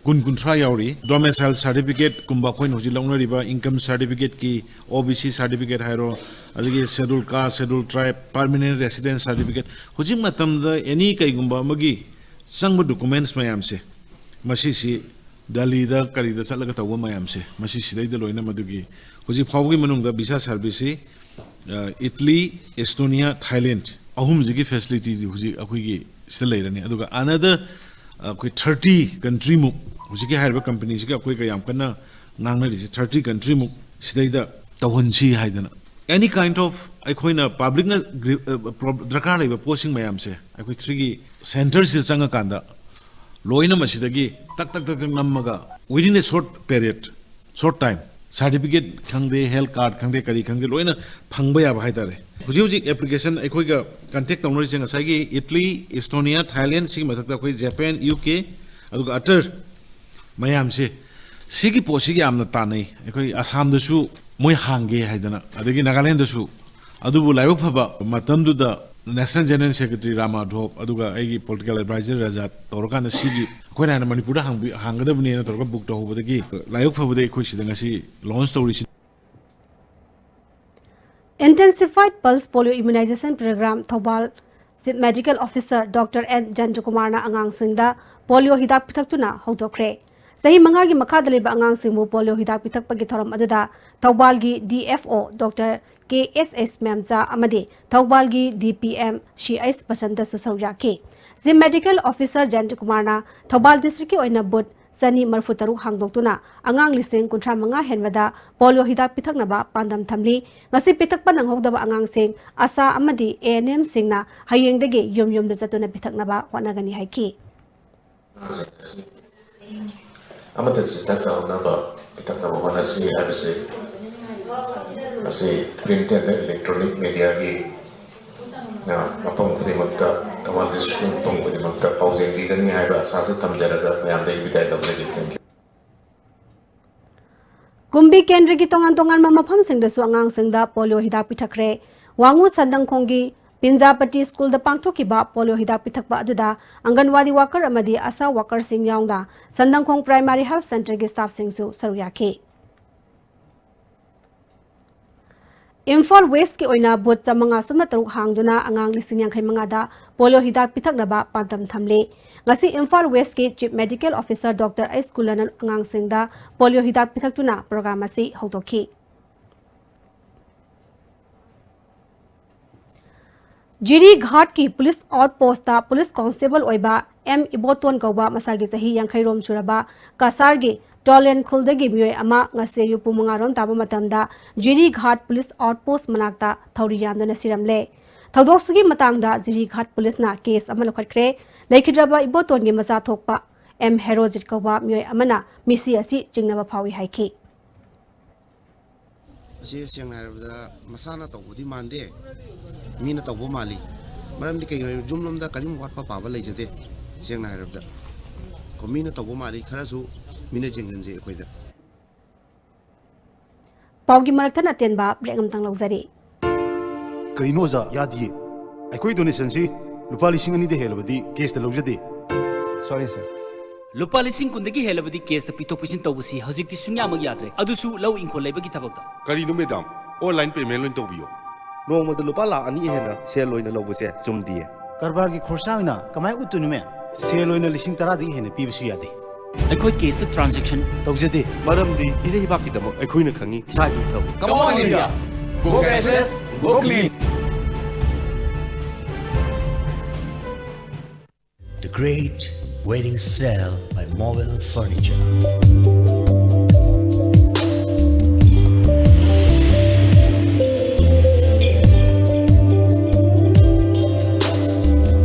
ꯀꯨꯟ ꯀꯨꯟꯊ꯭ꯔꯥ ꯌꯥꯎꯔꯤ꯫ Domicile certificateꯀꯨꯝꯕ ꯑꯩꯈꯣꯏꯅ ꯍꯧꯖꯤꯛ ꯂꯧꯅꯔꯤꯕ income certificateꯀꯤ, OBC certificate ꯍꯥꯏꯔꯣ, ꯑꯗꯒꯤ Scheduled Caste, Scheduled Tribe permanent residence certificate, ꯍꯧꯖꯤꯛ ꯃꯇꯝꯗ any ꯀꯩꯒꯨꯝꯕ ꯑꯃꯒꯤ ꯆꯪꯕ documents ꯃꯌꯥꯝꯁꯦ ꯃꯁꯤꯁꯤ ꯗꯦꯜꯂꯤꯗ ꯀꯔꯤꯗ ꯆꯠꯂꯒ ꯇꯧꯕ ꯃꯌꯥꯝꯁꯦ ꯃꯁꯤ ꯁꯤꯗꯩꯗ ꯂꯣꯏꯅ ꯃꯗꯨꯒꯤ ꯍꯧꯖꯤꯛ ꯐꯥꯎꯕꯒꯤ ꯃꯅꯨꯡꯗ visa serviceꯁꯤ, ꯑ, Italy, Estonia, Thailand ꯑꯍꯨꯝꯁꯤꯒꯤ facilityꯗꯤ ꯍꯧꯖꯤꯛ ꯑꯩꯈꯣꯏꯒꯤ ꯁꯤꯗ ꯂꯩꯔꯅꯤ꯫ ꯑꯗꯨꯒ another, ꯑ, ꯑꯩꯈꯣꯏ thirty countryꯃꯨꯛ ꯍꯧꯖꯤꯛꯀꯤ ꯍꯥꯏꯔꯤꯕ companyꯁꯤꯒ ꯑꯩꯈꯣꯏꯒ ꯌꯥꯝ ꯀꯟꯅ ꯉꯥꯡꯅꯔꯤꯁꯤ thirty countryꯃꯨꯛ ꯁꯤꯗꯩꯗ ꯇꯧꯍꯟꯁꯤ ꯍꯥꯏꯗꯅ꯫ Any kind of ꯑꯩꯈꯣꯏꯅ publicꯅ ꯒ꯭ꯔꯤ-, ꯑ, ꯄ꯭ꯔꯣ-, ꯗꯔꯀꯥꯔ ꯂꯩꯕ ꯄꯣꯠꯁꯤꯡ ꯃꯌꯥꯝꯁꯦ ꯑꯩꯈꯣꯏ ꯁꯤꯒꯤ centreꯁꯤꯗ ꯆꯪꯉꯀꯥꯟꯗ ꯂꯣꯏꯅ ꯃꯁꯤꯗꯒꯤ ꯇꯛ ꯇꯛ ꯇꯛ ꯇꯛ ꯅꯝꯃꯒ within a short period, short time, certificate ꯈꯪꯗꯦ, health card ꯈꯪꯗꯦ, ꯀꯔꯤ ꯈꯪꯗꯦ, ꯂꯣꯏꯅ ꯐꯪꯕ ꯌꯥꯕ ꯍꯥꯏꯇꯥꯔꯦ꯫ ꯍꯧꯖꯤꯛ ꯍꯧꯖꯤꯛ application ꯑꯩꯈꯣꯏꯒ contact ꯇꯧꯅꯔꯤꯁꯦ ꯉꯁꯥꯏꯒꯤ Italy, Estonia, Thailand, ꯁꯤꯒꯤ ꯃꯊꯛꯇ ꯑꯩꯈꯣꯏ Japan, UK, ꯑꯗꯨꯒ other ꯃꯌꯥꯝꯁꯦ ꯁꯤꯒꯤ ꯄꯣꯠꯁꯤꯒꯤ ꯌꯥꯝꯅ ꯇꯥꯟꯅꯩ꯫ ꯑꯩꯈꯣꯏ ꯑꯁꯥꯝꯗꯁꯨ ꯃꯣꯏ ꯍꯥꯡꯒꯦ ꯍꯥꯏꯗꯅ, ꯑꯗꯒꯤ ꯅꯥꯒꯥꯂꯦꯟꯗꯁꯨ꯫ ꯑꯗꯨꯕꯨ ꯂꯥꯏꯕꯛ ꯐꯕ ꯃꯇꯝꯗꯨꯗ National General Secretary ꯔꯥꯃꯥꯙꯣꯞ ꯑꯗꯨꯒ ꯑꯩꯒꯤ political advisor ꯔꯖꯥꯠ ꯇꯧꯔꯀꯥꯟꯗ ꯁꯤꯒꯤ ꯑꯩꯈꯣꯏꯅ ꯍꯥꯟꯅ ꯃꯅꯤꯄꯨꯔꯗ ꯍꯥꯡꯕꯤ-, ꯍꯥꯡꯒꯗꯕꯅꯦꯅ ꯇꯧꯔꯒ book ꯇꯧꯍꯧꯕꯗꯒꯤ ꯂꯥꯏꯕꯛ ꯐꯕꯗ ꯑꯩꯈꯣꯏ ꯁꯤꯗ ꯉꯁꯤ launch ꯇꯧꯔꯤꯁꯤ꯫ Intensified Pulse Polio Immunization Program Thoubal Chief Medical Officer Doctor N ꯖꯌꯟꯇꯀꯨꯃꯥꯔꯅ ꯑꯉꯥꯡꯁꯤꯡꯗ polio ꯍꯤꯗꯥꯛ ꯄꯤꯊꯛꯇꯨꯅ ꯍꯧꯗꯣꯛꯈ꯭ꯔꯦ꯫ ꯆꯍꯤ ꯃꯉꯥꯒꯤ ꯃꯈꯥꯗ ꯂꯩꯕ ꯑꯉꯥꯡꯁꯤꯡꯕꯨ polio ꯍꯤꯗꯥꯛ ꯄꯤꯊꯛꯄꯒꯤ ꯊꯧꯔꯝ ꯑꯗꯨꯗ ꯊꯧꯕꯥꯜꯒꯤ DFO Doctor ꯀꯦ ꯑꯦꯁ ꯑꯦꯁ ꯃꯦꯝꯆꯥ ꯑꯃꯗꯤ ꯊꯧꯕꯥꯜꯒꯤ DPM ꯁꯤ ꯑꯩꯆ ꯕꯁꯟꯇꯁꯨ ꯁꯔꯨꯛ ꯌꯥꯈꯤ꯫ Chief Medical Officer ꯖꯌꯟꯇꯀꯨꯃꯥꯔꯅ ꯊꯧꯕꯥꯜ districtꯀꯤ ꯑꯣꯏꯅ booth ꯆꯅꯤ ꯃꯔꯤꯐꯨ ꯇꯔꯨꯛ ꯍꯥꯡꯗꯣꯛꯇꯨꯅ ꯑꯉꯥꯡ ꯂꯤꯁꯤꯡ ꯀꯨꯟꯊ꯭ꯔꯥ ꯃꯉꯥ ꯍꯦꯟꯕꯗ polio ꯍꯤꯗꯥꯛ ꯄꯤꯊꯛꯅꯕ ꯄꯥꯟꯗꯝ ꯊꯝꯂꯤ꯫ ꯉꯁꯤ ꯄꯤꯊꯛꯄ ꯅꯪꯍꯧꯗꯕ ꯑꯉꯥꯡꯁꯤꯡ ASHA ꯑꯃꯗꯤ ANMꯁꯤꯡꯅ ꯍꯌꯦꯡꯗꯒꯤ ꯌꯨꯝ ꯌꯨꯝꯗ ꯆꯠꯇꯨꯅ ꯄꯤꯊꯛꯅꯕ ꯍꯣꯠꯅꯒꯅꯤ ꯍꯥꯏꯈꯤ꯫ ꯑꯃꯠꯇ ꯆꯤꯠꯊꯅꯍꯧꯅꯕ ꯄꯤꯊꯛꯅꯕ ꯍꯣꯠꯅꯁꯤ ꯍꯥꯏꯕꯁꯤ ꯑꯁꯤ print and electronic mediaꯒꯤ, ꯑ, ꯃꯐꯝ ꯈꯨꯗꯤꯡꯃꯛꯇ, ꯊꯧꯕꯥꯜ districtꯀꯤ ꯃꯐꯝ ꯈꯨꯗꯤꯡꯃꯛꯇ ꯄꯥꯎꯖꯦꯜ ꯄꯤꯒꯅꯤ ꯍꯥꯏꯕ ꯑꯁꯥꯁꯨ ꯊꯝꯖꯔꯒ ꯃꯌꯥꯝꯗꯒꯤ ꯕꯤꯗꯥꯏ ꯂꯧꯖꯒꯦ꯫ Thank you. ꯀꯨꯝꯕꯤ ꯀꯦꯟꯗ꯭ꯔꯒꯤ ꯇꯣꯉꯥꯟ ꯇꯣꯉꯥꯟꯕ ꯃꯐꯝꯁꯤꯡꯗꯁꯨ ꯑꯉꯥꯡꯁꯤꯡꯗ ꯄꯣꯂꯤꯑꯣ ꯍꯤꯗꯥꯛ ꯄꯤꯊꯛꯈ꯭ꯔꯦ꯫ ꯋꯥꯉꯨ ꯁꯟꯗꯪꯈꯣꯡꯒꯤ ꯄꯤꯟꯖꯥꯄꯇꯤ ꯁ꯭ꯀꯨꯜꯗ ꯄꯥꯡꯊꯣꯛꯈꯤꯕ ꯄꯣꯂꯤꯑꯣ ꯍꯤꯗꯥꯛ ꯄꯤꯊꯛꯄ ꯑꯗꯨꯗ ꯑꯪꯒꯟꯋꯥꯗꯤ ꯋꯥꯀꯔ ꯑꯃꯗꯤ ꯑꯁꯥ ꯋꯥꯀꯔꯁꯤꯡ ꯌꯥꯎꯅ ꯁꯟꯗꯪꯈꯣꯡ ꯄ꯭ꯔꯥꯏꯃꯥꯔꯤ ꯍꯦꯜꯊ ꯁꯦꯟꯇꯔꯒꯤ ꯁ꯭ꯇꯥꯐꯁꯤꯡꯁꯨ ꯁꯔꯨꯛ ꯌꯥꯈꯤ꯫ ꯏꯝꯐꯥꯜ ꯋꯦꯁ꯭ꯠꯀꯤ ꯑꯣꯏꯅ ꯕꯨꯊ ꯆꯥꯃꯉꯥ ꯁꯨꯞꯅ ꯇꯔꯨꯛ ꯍꯥꯡꯗꯨꯅ ꯑꯉꯥꯡ ꯂꯤꯁꯤꯡ ꯌꯥꯡꯈꯩ ꯃꯉꯥꯗ ꯄꯣꯂꯤꯑꯣ ꯍꯤꯗꯥꯛ ꯄꯤꯊꯛꯅꯕ ꯄꯥꯟꯗꯝ ꯊꯝꯂꯤ꯫ ꯉꯁꯤ ꯏꯝꯐꯥꯜ ꯋꯦꯁ꯭ꯠꯀꯤ chief medical officer doctor H ꯀꯨꯂꯅ ꯑꯉꯥꯡꯁꯤꯡꯗ ꯄꯣꯂꯤꯑꯣ ꯍꯤꯗꯥꯛ ꯄꯤꯊꯛꯇꯨꯅ ꯄ꯭ꯔꯣꯒ꯭ꯔꯥꯝ ꯑꯁꯤ ꯍꯧꯗꯣꯛꯈꯤ꯫ ꯖꯤꯔꯤꯘꯥꯠꯀꯤ ꯄꯨꯂꯤꯁ ꯑꯥꯎꯠ ꯄꯣꯁ꯭ꯠꯇ ꯄꯨꯂꯤꯁ ꯀꯣꯟꯁꯇꯦꯕꯜ ꯑꯣꯏꯕ ꯑꯦꯝ ꯏꯕꯣꯇꯣꯟ ꯀꯧꯕ ꯃꯁꯥꯒꯤ ꯆꯍꯤ ꯌꯥꯡꯈꯩ ꯔꯣꯝ ꯁꯨꯔꯕ ꯀꯁꯥꯔꯒꯤ ꯇꯣꯂꯦꯟ ꯈꯨꯜꯗꯒꯤ ꯃꯤꯑꯣꯏ ꯑꯃ ꯉꯁꯤ ꯑꯌꯨꯛ ꯄꯨꯡ ꯃꯉꯥ ꯔꯣꯝ ꯇꯥꯕ ꯃꯇꯝꯗ ꯖꯤꯔꯤꯘꯥꯠ ꯄꯨꯂꯤꯁ ꯑꯥꯎꯠ ꯄꯣꯁ꯭ꯠ ꯃꯅꯥꯛꯇ ꯊꯧꯔꯤ ꯌꯥꯟꯗꯨꯅ ꯁꯤꯔꯝꯂꯦ꯫ ꯊꯧꯗꯣꯛꯁꯤꯒꯤ ꯃꯇꯥꯡꯗ ꯖꯤꯔꯤꯘꯥꯠ ꯄꯨꯂꯤꯁꯅ ꯀꯦꯁ ꯑꯃ ꯂꯧꯈꯠꯈ꯭ꯔꯦ꯫ ꯂꯩꯈꯤꯗ꯭ꯔꯕ ꯏꯕꯣꯇꯣꯟꯒꯤ ꯃꯆꯥ ꯊꯣꯛꯄ ꯑꯦꯝ ꯍꯦꯔꯣꯖꯤꯠ ꯀꯧꯕ ꯃꯤꯑꯣꯏ ꯑꯃꯅ ꯃꯤꯁꯤ ꯑꯁꯤ ꯆꯤꯡꯅꯕ ꯐꯥꯎꯏ ꯍꯥꯏꯈꯤ꯫ ꯑꯁꯤ ꯁꯦꯡꯅ ꯍꯥꯏꯔꯕꯗ ꯃꯁꯥꯅ ꯇꯧꯕꯗꯤ ꯃꯥꯟꯗꯦ, ꯃꯤꯅ ꯇꯧꯕ ꯃꯥꯜꯂꯤ꯫ ꯃꯔꯝꯗꯤ ꯀꯩꯒꯤꯅꯣ ꯍꯥꯏꯔꯕꯗ ꯌꯨꯝꯂꯣꯝꯗ ꯀꯔꯤꯝ ꯋꯥꯠꯄ ꯄꯥꯕ ꯂꯩꯖꯗꯦ꯫ ꯁꯦꯡꯅ ꯍꯥꯏꯔꯕꯗ ꯀꯣ, ꯃꯤꯅ ꯇꯧꯕ ꯃꯥꯜꯂꯤ, ꯈꯔꯁꯨ ꯃꯤꯅ ꯆꯦꯟꯒꯟꯖꯩ ꯑꯩꯈꯣꯏꯗ꯫ ꯄꯥꯎꯒꯤ ꯃꯔꯛꯇ ꯑꯇꯦꯟꯕ ꯕ꯭ꯔꯦꯛ ꯑꯃꯇꯪ ꯂꯧꯖꯔꯤ꯫ ꯀꯩꯅꯣ ꯑꯣꯖꯥ, ꯌꯥꯗꯤꯌꯦ꯫ ꯑꯩꯈꯣꯏ ꯗꯣꯅꯦꯁꯟꯁꯤ ꯂꯨꯄꯥ ꯂꯤꯁꯤꯡ ꯑꯅꯤꯗ ꯍꯦꯜꯂꯕꯗꯤ ꯀꯦꯁꯇ ꯂꯧꯖꯗꯦ꯫ ꯁꯣꯔꯤ ꯁꯔ꯫ ꯂꯨꯄꯥ ꯂꯤꯁꯤꯡ ꯀꯨꯟꯗꯒꯤ ꯍꯦꯜꯂꯕꯗꯤ ꯀꯦꯁꯇ ꯄꯤꯊꯣꯛ ꯄꯤꯁꯤꯟ ꯇꯧꯕꯁꯤ ꯍꯧꯖꯤꯛꯇꯤ ꯁꯨꯡꯌꯥꯃꯛ ꯌꯥꯗ꯭ꯔꯦ, ꯑꯗꯨꯁꯨ ꯂꯧ ꯏꯪꯈꯣꯜ ꯂꯩꯕꯒꯤ ꯊꯕꯛꯇ꯫ ꯀꯔꯤꯅꯣ ꯃꯦꯗꯥꯝ? ꯑꯣꯟꯂꯥꯏꯟ ꯄꯦꯃꯦꯟ ꯂꯣꯏꯅ ꯇꯧꯕꯤꯌꯣ꯫ ꯅꯣꯡꯃꯗ ꯂꯨꯄꯥ ꯂꯥꯈ ꯑꯅꯤ ꯍꯦꯟꯅ ꯁꯦꯜ ꯑꯣꯏꯅ ꯂꯧꯕꯁꯦ ꯆꯨꯝꯗꯤꯌꯦ꯫ ꯀꯔꯕꯥꯔꯒꯤ ꯈꯣꯔꯁꯥ ꯑꯣꯏꯅ ꯀꯃꯥꯏꯅ ꯎꯠꯇꯣꯏꯅꯣ ꯃꯦꯝ? ꯁꯦꯜ ꯑꯣꯏꯅ ꯂꯤꯁꯤꯡ ꯇꯔꯥꯗꯒꯤ ꯍꯦꯟꯅ ꯄꯤꯕꯁꯨ ꯌꯥꯗꯦ꯫ ꯑꯩꯈꯣꯏ ꯀꯦꯁꯇ ꯇ꯭ꯔꯥꯟꯖꯦꯛꯁꯟ ꯇꯧꯖꯗꯦ꯫ ꯃꯔꯝꯗꯤ ꯏꯔꯩꯕꯥꯛꯀꯤꯗꯃꯛ ꯑꯩꯈꯣꯏꯅ ꯈꯪꯉꯤ ꯏꯁꯥꯒꯤ ꯏꯊꯧ꯫ Come on, India! Go cashless, go clean! The Great Wedding Sale by Mobile Furniture.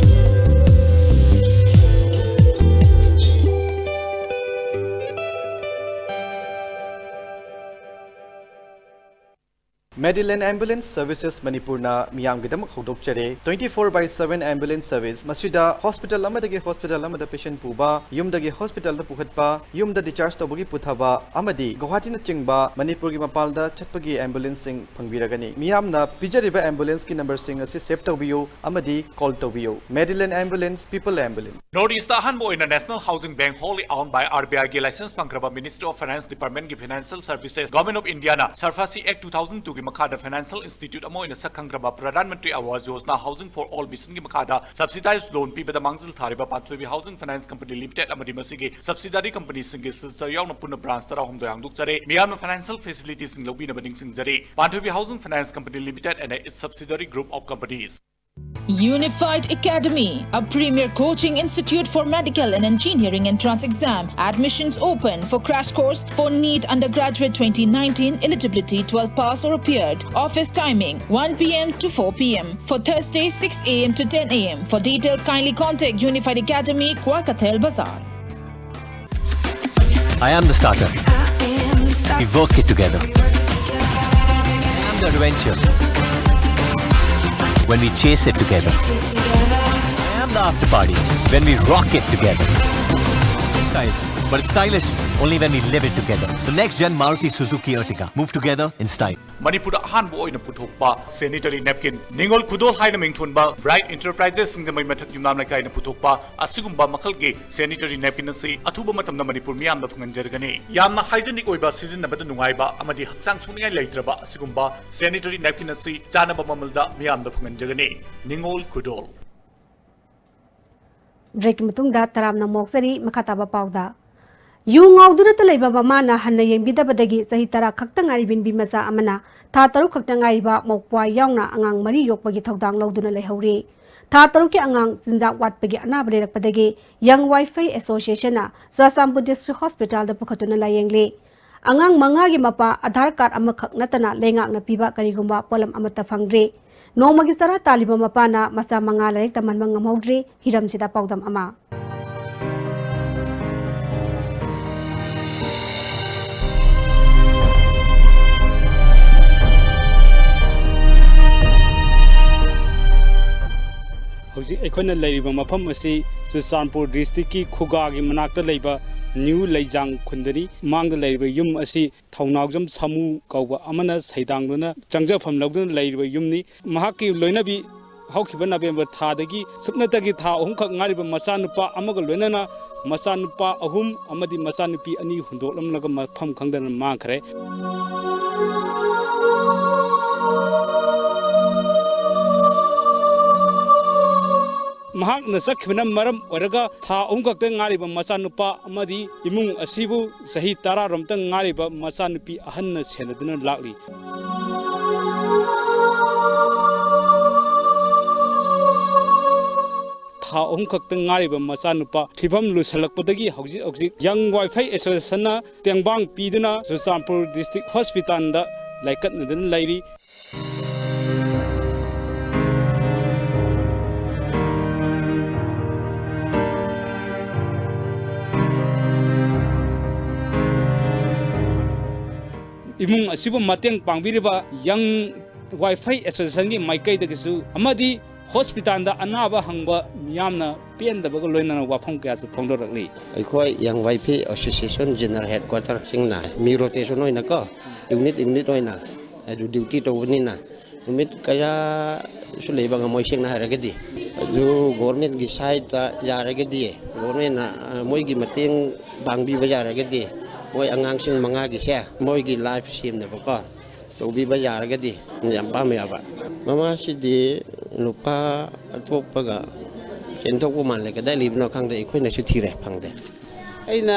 Medilane Ambulance Services ꯃꯅꯤꯄꯨꯔꯅ ꯃꯤꯌꯥꯝꯒꯤꯗꯃꯛ ꯍꯧꯗꯣꯛꯆꯔꯦ twenty four by seven ambulance service꯫ ꯃꯁꯤꯗ ꯍꯣꯁꯄꯤꯇꯥꯜ ꯑꯃꯗꯒꯤ ꯍꯣꯁꯄꯤꯇꯥꯜ ꯑꯃꯗ ꯄꯦꯁꯦꯟ ꯄꯨꯕ, ꯌꯨꯝꯗꯒꯤ ꯍꯣꯁꯄꯤꯇꯥꯜꯗ ꯄꯨꯈꯠꯄ, ꯌꯨꯝꯗ ꯗꯤꯆꯥꯔꯖ ꯇꯧꯕꯒꯤ ꯄꯨꯊꯕ ꯑꯃꯗꯤ ꯒꯨꯋꯥꯍꯥꯇꯤꯅꯆꯤꯡꯕ ꯃꯅꯤꯄꯨꯔꯒꯤ ꯃꯄꯥꯟꯗ ꯆꯠꯄꯒꯤ ꯑꯦꯝꯕꯨꯂꯦꯟꯁꯁꯤꯡ ꯐꯪꯕꯤꯔꯒꯅꯤ꯫ ꯃꯤꯌꯥꯝꯅ ꯄꯤꯖꯔꯤꯕ ꯑꯦꯝꯕꯨꯂꯦꯟꯁꯀꯤ ꯅꯝꯕꯔꯁꯤꯡ ꯑꯁꯤ ꯁꯦꯚ ꯇꯧꯕꯤꯌꯨ ꯑꯃꯗꯤ ꯀꯣꯜ ꯇꯧꯕꯤꯌꯨ꯫ Medilane Ambulance, People Ambulance꯫ North East ꯑꯍꯥꯟꯕ ꯑꯣꯏꯅ National Housing Bank, wholly owned by RBI ꯒꯤ license ꯐꯪꯈ꯭ꯔꯕ Ministry of Finance Department ꯒꯤ Financial Services, Government of India ꯅ SARFAESI Act two thousand two ꯒꯤ ꯃꯈꯥꯗ financial institute ꯑꯃ ꯑꯣꯏꯅ ꯁꯛ ꯈꯪꯈ꯭ꯔꯕ Pradhan Mantri Awas Yojana Housing for All mission ꯒꯤ ꯃꯈꯥꯗ subsidized loan ꯄꯤꯕꯗ ꯃꯥꯡꯖꯤꯜ ꯊꯥꯔꯤꯕ ꯄꯥꯟꯊꯣꯏꯕꯤ Housing Finance Company Limited ꯑꯃꯗꯤ ꯃꯁꯤꯒꯤ subsidiary company ꯁꯤꯡꯒꯤ ꯁꯤꯜꯆꯔ ꯌꯥꯎꯅ ꯄꯨꯟꯅ branch ꯇꯔꯥꯍꯨꯝꯗꯣꯏ ꯍꯥꯡꯗꯣꯛꯆꯔꯦ꯫ ꯃꯤꯌꯥꯝꯅ financial facility ꯁꯤꯡ ꯂꯧꯕꯤꯅꯕ ꯅꯤꯡꯁꯤꯡꯖꯔꯤ꯫ ꯄꯥꯟꯊꯣꯏꯕꯤ Housing Finance Company Limited and its subsidiary group of companies. Unified Academy, a premier coaching institute for medical and engineering entrance exam. Admissions open for crash course for NEET undergraduate twenty nineteen, eligibility twelve pass or appeared. Office timing one p.m. to four p.m. for Thursday, six a.m. to ten a.m. For details, kindly contact Unified Academy, Kwarkathel Bazaar. I am the starter. We work it together. I am the adventure. When we chase it together. I am the after party. When we rock it together. Styles, but it's stylish only when we live it together. The next gen Maruti Suzuki Ertiga. Move together in style. ꯃꯅꯤꯄꯨꯔꯗ ꯑꯍꯥꯟꯕ ꯑꯣꯏꯅ ꯄꯨꯊꯣꯛꯄ sanitary napkin, ꯅꯤꯉꯣꯜ ꯈꯨꯗꯣꯜ ꯍꯥꯏꯅ ꯃꯤꯡꯊꯣꯟꯕ Bright Enterprises ꯁꯤꯡꯖꯃꯩ ꯃꯊꯛ ꯌꯨꯝꯅꯥꯝ ꯂꯩꯀꯥꯏꯅ ꯄꯨꯊꯣꯛꯄ ꯑꯁꯤꯒꯨꯝꯕ ꯃꯈꯜꯒꯤ sanitary napkin ꯑꯁꯤ ꯑꯊꯨꯕ ꯃꯇꯝꯗ ꯃꯅꯤꯄꯨꯔ ꯃꯤꯌꯥꯝꯗ ꯐꯪꯍꯟꯖꯔꯒꯅꯤ꯫ ꯌꯥꯝꯅ hygienic ꯑꯣꯏꯕ, ꯁꯤꯖꯤꯟꯅꯕꯗ ꯅꯨꯡꯉꯥꯏꯕ ꯑꯃꯗꯤ ꯍꯛꯆꯥꯡ ꯁꯣꯛꯅꯤꯡꯉꯥꯏ ꯂꯩꯇ꯭ꯔꯕ ꯑꯁꯤꯒꯨꯝꯕ sanitary napkin ꯑꯁꯤ ꯆꯥꯅꯕ ꯃꯃꯜꯗ ꯃꯤꯌꯥꯝꯗ ꯐꯪꯍꯟꯖꯒꯅꯤ꯫ ꯅꯤꯉꯣꯜ ꯈꯨꯗꯣꯜ꯫ Break ꯀꯤ ꯃꯇꯨꯡꯗ ꯇꯔꯥꯝꯅ ꯑꯃꯨꯛ ꯑꯣꯛꯆꯔꯤ꯫ ꯃꯈꯥ ꯇꯥꯕ ꯄꯥꯎꯗ, ꯌꯨ ꯉꯥꯎꯗꯨꯅꯇ ꯂꯩꯕ ꯃꯃꯥꯅ ꯍꯟꯅ ꯌꯦꯡꯕꯤꯗꯕꯗꯒꯤ ꯆꯍꯤ ꯇꯔꯥ ꯈꯛꯇ ꯉꯥꯏꯔꯤꯕꯤ ꯅꯨꯄꯤ ꯃꯆꯥ ꯑꯃꯅ ꯊꯥ ꯇꯔꯨꯛ ꯈꯛꯇ ꯉꯥꯏꯔꯤꯕ ꯃꯧꯄ꯭ꯋꯥ ꯌꯥꯎꯅ ꯑꯉꯥꯡ ꯃꯔꯤ ꯌꯣꯛꯄꯒꯤ ꯊꯧꯗꯥꯡ ꯂꯧꯗꯨꯅ ꯂꯩꯍꯧꯔꯤ꯫ ꯊꯥ ꯇꯔꯨꯛꯀꯤ ꯑꯉꯥꯡ ꯆꯤꯟꯖꯥꯛ ꯋꯥꯠꯄꯒꯤ ꯑꯅꯥꯕ ꯂꯩꯔꯛꯄꯗꯒꯤ Young Vaiphei Association ꯅ ꯆꯨꯔꯆꯥꯟꯄꯨꯔ District Hospital ꯗ ꯄꯨꯈꯠꯇꯨꯅ ꯂꯥꯌꯦꯡꯂꯤ꯫ ꯑꯉꯥꯡ ꯃꯉꯥꯒꯤ ꯃꯄꯥ ꯑꯙꯥꯔ ꯀꯥꯔꯗ ꯑꯃꯈꯛ ꯅꯠꯇꯅ ꯂꯩꯉꯥꯛꯅ ꯄꯤꯕ ꯀꯔꯤꯒꯨꯝꯕ ꯄꯣꯠꯂꯝ ꯑꯃꯠꯇ ꯐꯪꯗ꯭ꯔꯤ꯫ ꯅꯣꯡꯃꯒꯤ ꯆꯔꯥ ꯇꯥꯜꯂꯤꯕ ꯃꯄꯥꯅ ꯃꯆꯥ ꯃꯉꯥ ꯂꯥꯏꯔꯤꯛ ꯇꯝꯍꯟꯕ ꯉꯝꯍꯧꯗ꯭ꯔꯤ꯫ ꯍꯤꯔꯝꯁꯤꯗ ꯄꯥꯎꯗꯝ ꯑꯃ꯫ ꯍꯧꯖꯤꯛ ꯑꯩꯈꯣꯏꯅ ꯂꯩꯔꯤꯕ ꯃꯐꯝ ꯑꯁꯤ ꯆꯨꯔꯆꯥꯟꯄꯨꯔ ꯗꯤꯁꯇ꯭ꯔꯤꯛꯀꯤ ꯈꯨꯒꯥꯒꯤ ꯃꯅꯥꯛꯇ ꯂꯩꯕ ꯅ꯭ꯌꯨ ꯂꯩꯖꯥꯡ ꯈꯨꯟꯗꯅꯤ꯫ ꯃꯥꯡꯗ ꯂꯩꯔꯤꯕ ꯌꯨꯝ ꯑꯁꯤ ꯊꯧꯅꯥꯎꯖꯝ ꯁꯥꯃꯨ ꯀꯧꯕ ꯑꯃꯅ ꯁꯩꯗꯥꯡꯗꯨꯅ ꯆꯪꯖꯐꯝ ꯂꯧꯗꯨꯅ ꯂꯩꯔꯤꯕ ꯌꯨꯝꯅꯤ꯫ ꯃꯍꯥꯛꯀꯤ ꯂꯣꯏꯅꯕꯤ ꯍꯧꯈꯤꯕ ꯅꯕꯦꯝꯕꯔ ꯊꯥꯗꯒꯤ ꯁꯨꯞꯅꯇꯒꯤ ꯊꯥ ꯑꯍꯨꯝꯈꯛ ꯉꯥꯏꯔꯤꯕ ꯃꯆꯥꯅꯨꯄꯥ ꯑꯃꯒ ꯂꯣꯏꯅꯅ ꯃꯆꯥꯅꯨꯄꯥ ꯑꯍꯨꯝ ꯑꯃꯗꯤ ꯃꯆꯥꯅꯨꯄꯤ ꯑꯅꯤ ꯍꯨꯟꯗꯣꯛꯂꯝꯂꯒ ꯃꯐꯝ ꯈꯪꯗꯅ ꯃꯥꯡꯈ꯭ꯔꯦ꯫ ꯃꯍꯥꯛꯅ ꯆꯠꯈꯤꯕꯅ ꯃꯔꯝ ꯑꯣꯏꯔꯒ ꯊꯥ ꯑꯍꯨꯝ ꯈꯛꯇ ꯉꯥꯏꯔꯤꯕ ꯃꯆꯥꯅꯨꯄꯥ ꯑꯃꯗꯤ ꯏꯃꯨꯡ ꯑꯁꯤꯕꯨ ꯆꯍꯤ ꯇꯔꯥꯔꯣꯝꯇ ꯉꯥꯏꯔꯤꯕ ꯃꯆꯥꯅꯨꯄꯤ ꯑꯍꯟꯅ ꯁꯦꯟꯅꯗꯨꯅ ꯂꯥꯛꯂꯤ꯫ ꯊꯥ ꯑꯍꯨꯝ ꯈꯛꯇ ꯉꯥꯏꯔꯤꯕ ꯃꯆꯥꯅꯨꯄꯥ ꯐꯤꯕꯝ ꯂꯨꯁꯜꯂꯛꯄꯗꯒꯤ ꯍꯧꯖꯤꯛ ꯍꯧꯖꯤꯛ ꯌꯪ ꯋꯥꯏꯐꯩ ꯑꯦꯁꯣꯁꯤꯌꯦꯁꯟꯅ ꯇꯦꯡꯕꯥꯡ ꯄꯤꯗꯨꯅ ꯆꯨꯔꯆꯥꯟꯄꯨꯔ ꯗꯤꯁꯇ꯭ꯔꯤꯛ ꯍꯣꯁꯄꯤꯇꯥꯜꯗ ꯂꯥꯏꯀꯠꯅꯗꯨꯅ ꯂꯩꯔꯤ꯫ ꯏꯃꯨꯡ ꯑꯁꯤꯕꯨ ꯃꯇꯦꯡ ꯄꯥꯡꯕꯤꯔꯤꯕ ꯌꯪ ꯋꯥꯏꯐꯩ ꯑꯦꯁꯣꯁꯤꯌꯦꯁꯟꯒꯤ ꯃꯥꯏꯀꯩꯗꯒꯤꯁꯨ ꯑꯃꯗꯤ ꯍꯣꯁꯄꯤꯇꯥꯜꯗ ꯑꯅꯥꯕ ꯍꯪꯕ ꯃꯤꯌꯥꯝꯅ ꯄꯦꯟꯗꯕꯒ ꯂꯣꯏꯅꯅ ꯋꯥꯐꯝ ꯀꯌꯥꯁꯨ ꯐꯣꯡꯗꯣꯔꯛꯂꯤ꯫ ꯑꯩꯈꯣꯏ ꯌꯪ ꯋꯥꯏꯐꯩ ꯑꯦꯁꯣꯁꯤꯌꯦꯁꯟ ꯖꯦꯅꯔꯦꯜ ꯍꯦꯗꯀ꯭ꯋꯥꯇꯔꯁꯤꯡꯅ ꯃꯤ ꯔꯣꯇꯦꯁꯟ ꯑꯣꯏꯅꯀꯣ, ꯌꯨꯅꯤꯠ ꯌꯨꯅꯤꯠ ꯑꯣꯏꯅ ꯑꯗꯨ ꯗ꯭ꯌꯨꯇꯤ ꯇꯧꯕꯅꯤꯅ ꯅꯨꯃꯤꯠ ꯀꯌꯥꯁꯨ ꯂꯩꯕ ꯉꯝꯃꯣꯏ꯫ ꯁꯦꯡꯅ ꯍꯥꯏꯔꯒꯗꯤ ꯑꯗꯨ ꯒꯣꯔꯃꯦꯟꯒꯤ ꯁꯥꯏꯠꯇ ꯌꯥꯔꯒꯗꯤ, ꯒꯣꯔꯃꯦꯟꯅ, ꯑ, ꯃꯣꯏꯒꯤ ꯃꯇꯦꯡ ꯄꯥꯡꯕꯤꯕ ꯌꯥꯔꯒꯗꯤ, ꯃꯣꯏ ꯑꯉꯥꯡꯁꯤꯡ ꯃꯉꯥꯒꯤꯁꯦ ꯃꯣꯏꯒꯤ ꯂꯥꯏꯐ ꯁꯦꯝꯅꯕꯀꯣ ꯇꯧꯕꯤꯕ ꯌꯥꯔꯒꯗꯤ ꯌꯥꯝ ꯄꯥꯝꯃꯦꯕ꯫ ꯃꯃꯥꯁꯤꯗꯤ ꯅꯨꯄꯥ ꯑꯇꯣꯞꯄꯒ ꯆꯦꯟꯊꯣꯛꯄ ꯃꯥꯜꯂꯦ꯫ ꯀꯗꯥꯏ ꯂꯩꯕꯅꯣ ꯈꯪꯗꯦ, ꯑꯩꯈꯣꯏꯅꯁꯨ ꯊꯤꯔꯦ, ꯐꯪꯗꯦ꯫ ꯑꯩꯅ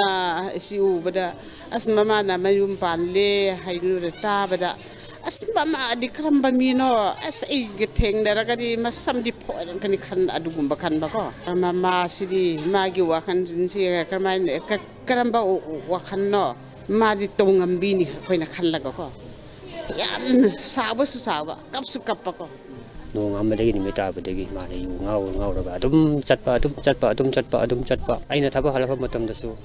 ꯁꯤ ꯎꯕꯗ, ꯑꯁ, ꯃꯃꯥꯅ ꯃꯌꯨꯝ ꯄꯥꯜꯂꯦ ꯍꯥꯏꯅ ꯇꯥꯕꯗ, ꯑꯁ, ꯃꯃꯥꯗꯤ ꯀꯔꯝꯕ ꯃꯤꯅꯣ? ꯑꯁ, ꯑꯩꯒ ꯊꯦꯡꯅꯔꯒꯗꯤ ꯃꯁꯝꯗꯤ ꯐꯣꯏꯔꯝꯒꯅꯤ ꯈꯟ, ꯑꯗꯨꯒꯨꯝꯕ ꯈꯟꯕꯀꯣ꯫ ꯃꯃꯥꯁꯤꯗꯤ ꯃꯥꯒꯤ ꯋꯥꯈꯜꯁꯤ ꯀꯔꯝꯍꯥꯏꯅ, ꯀ-, ꯀꯔꯝꯕ ꯋꯥꯈꯜꯅꯣ? ꯃꯥꯗꯤ ꯇꯧꯉꯝꯕꯤꯅꯤ ꯑꯩꯈꯣꯏꯅ ꯈꯜꯂꯒꯀꯣ꯫ ꯌꯥꯝ ꯁꯥꯎꯕꯁꯨ ꯁꯥꯎꯕ, ꯀꯞꯁꯨ ꯀꯞꯄꯀꯣ꯫ ꯅꯣꯡꯉꯥꯟꯕꯗꯒꯤ ꯅꯨꯃꯤꯠ ꯇꯥꯕꯗꯒꯤ ꯃꯥꯅ ꯌꯨ ꯉꯥꯎꯔ ꯉꯥꯎꯔꯒ ꯑꯗꯨꯝ ꯆꯠꯄ, ꯑꯗꯨꯝ ꯆꯠꯄ, ꯑꯗꯨꯝ ꯆꯠꯄ, ꯑꯗꯨꯝ ꯆꯠꯄ꯫ ꯑꯩꯅ ꯊꯕꯛ ꯍꯜꯂꯛꯄ ꯃꯇꯝꯗꯁꯨ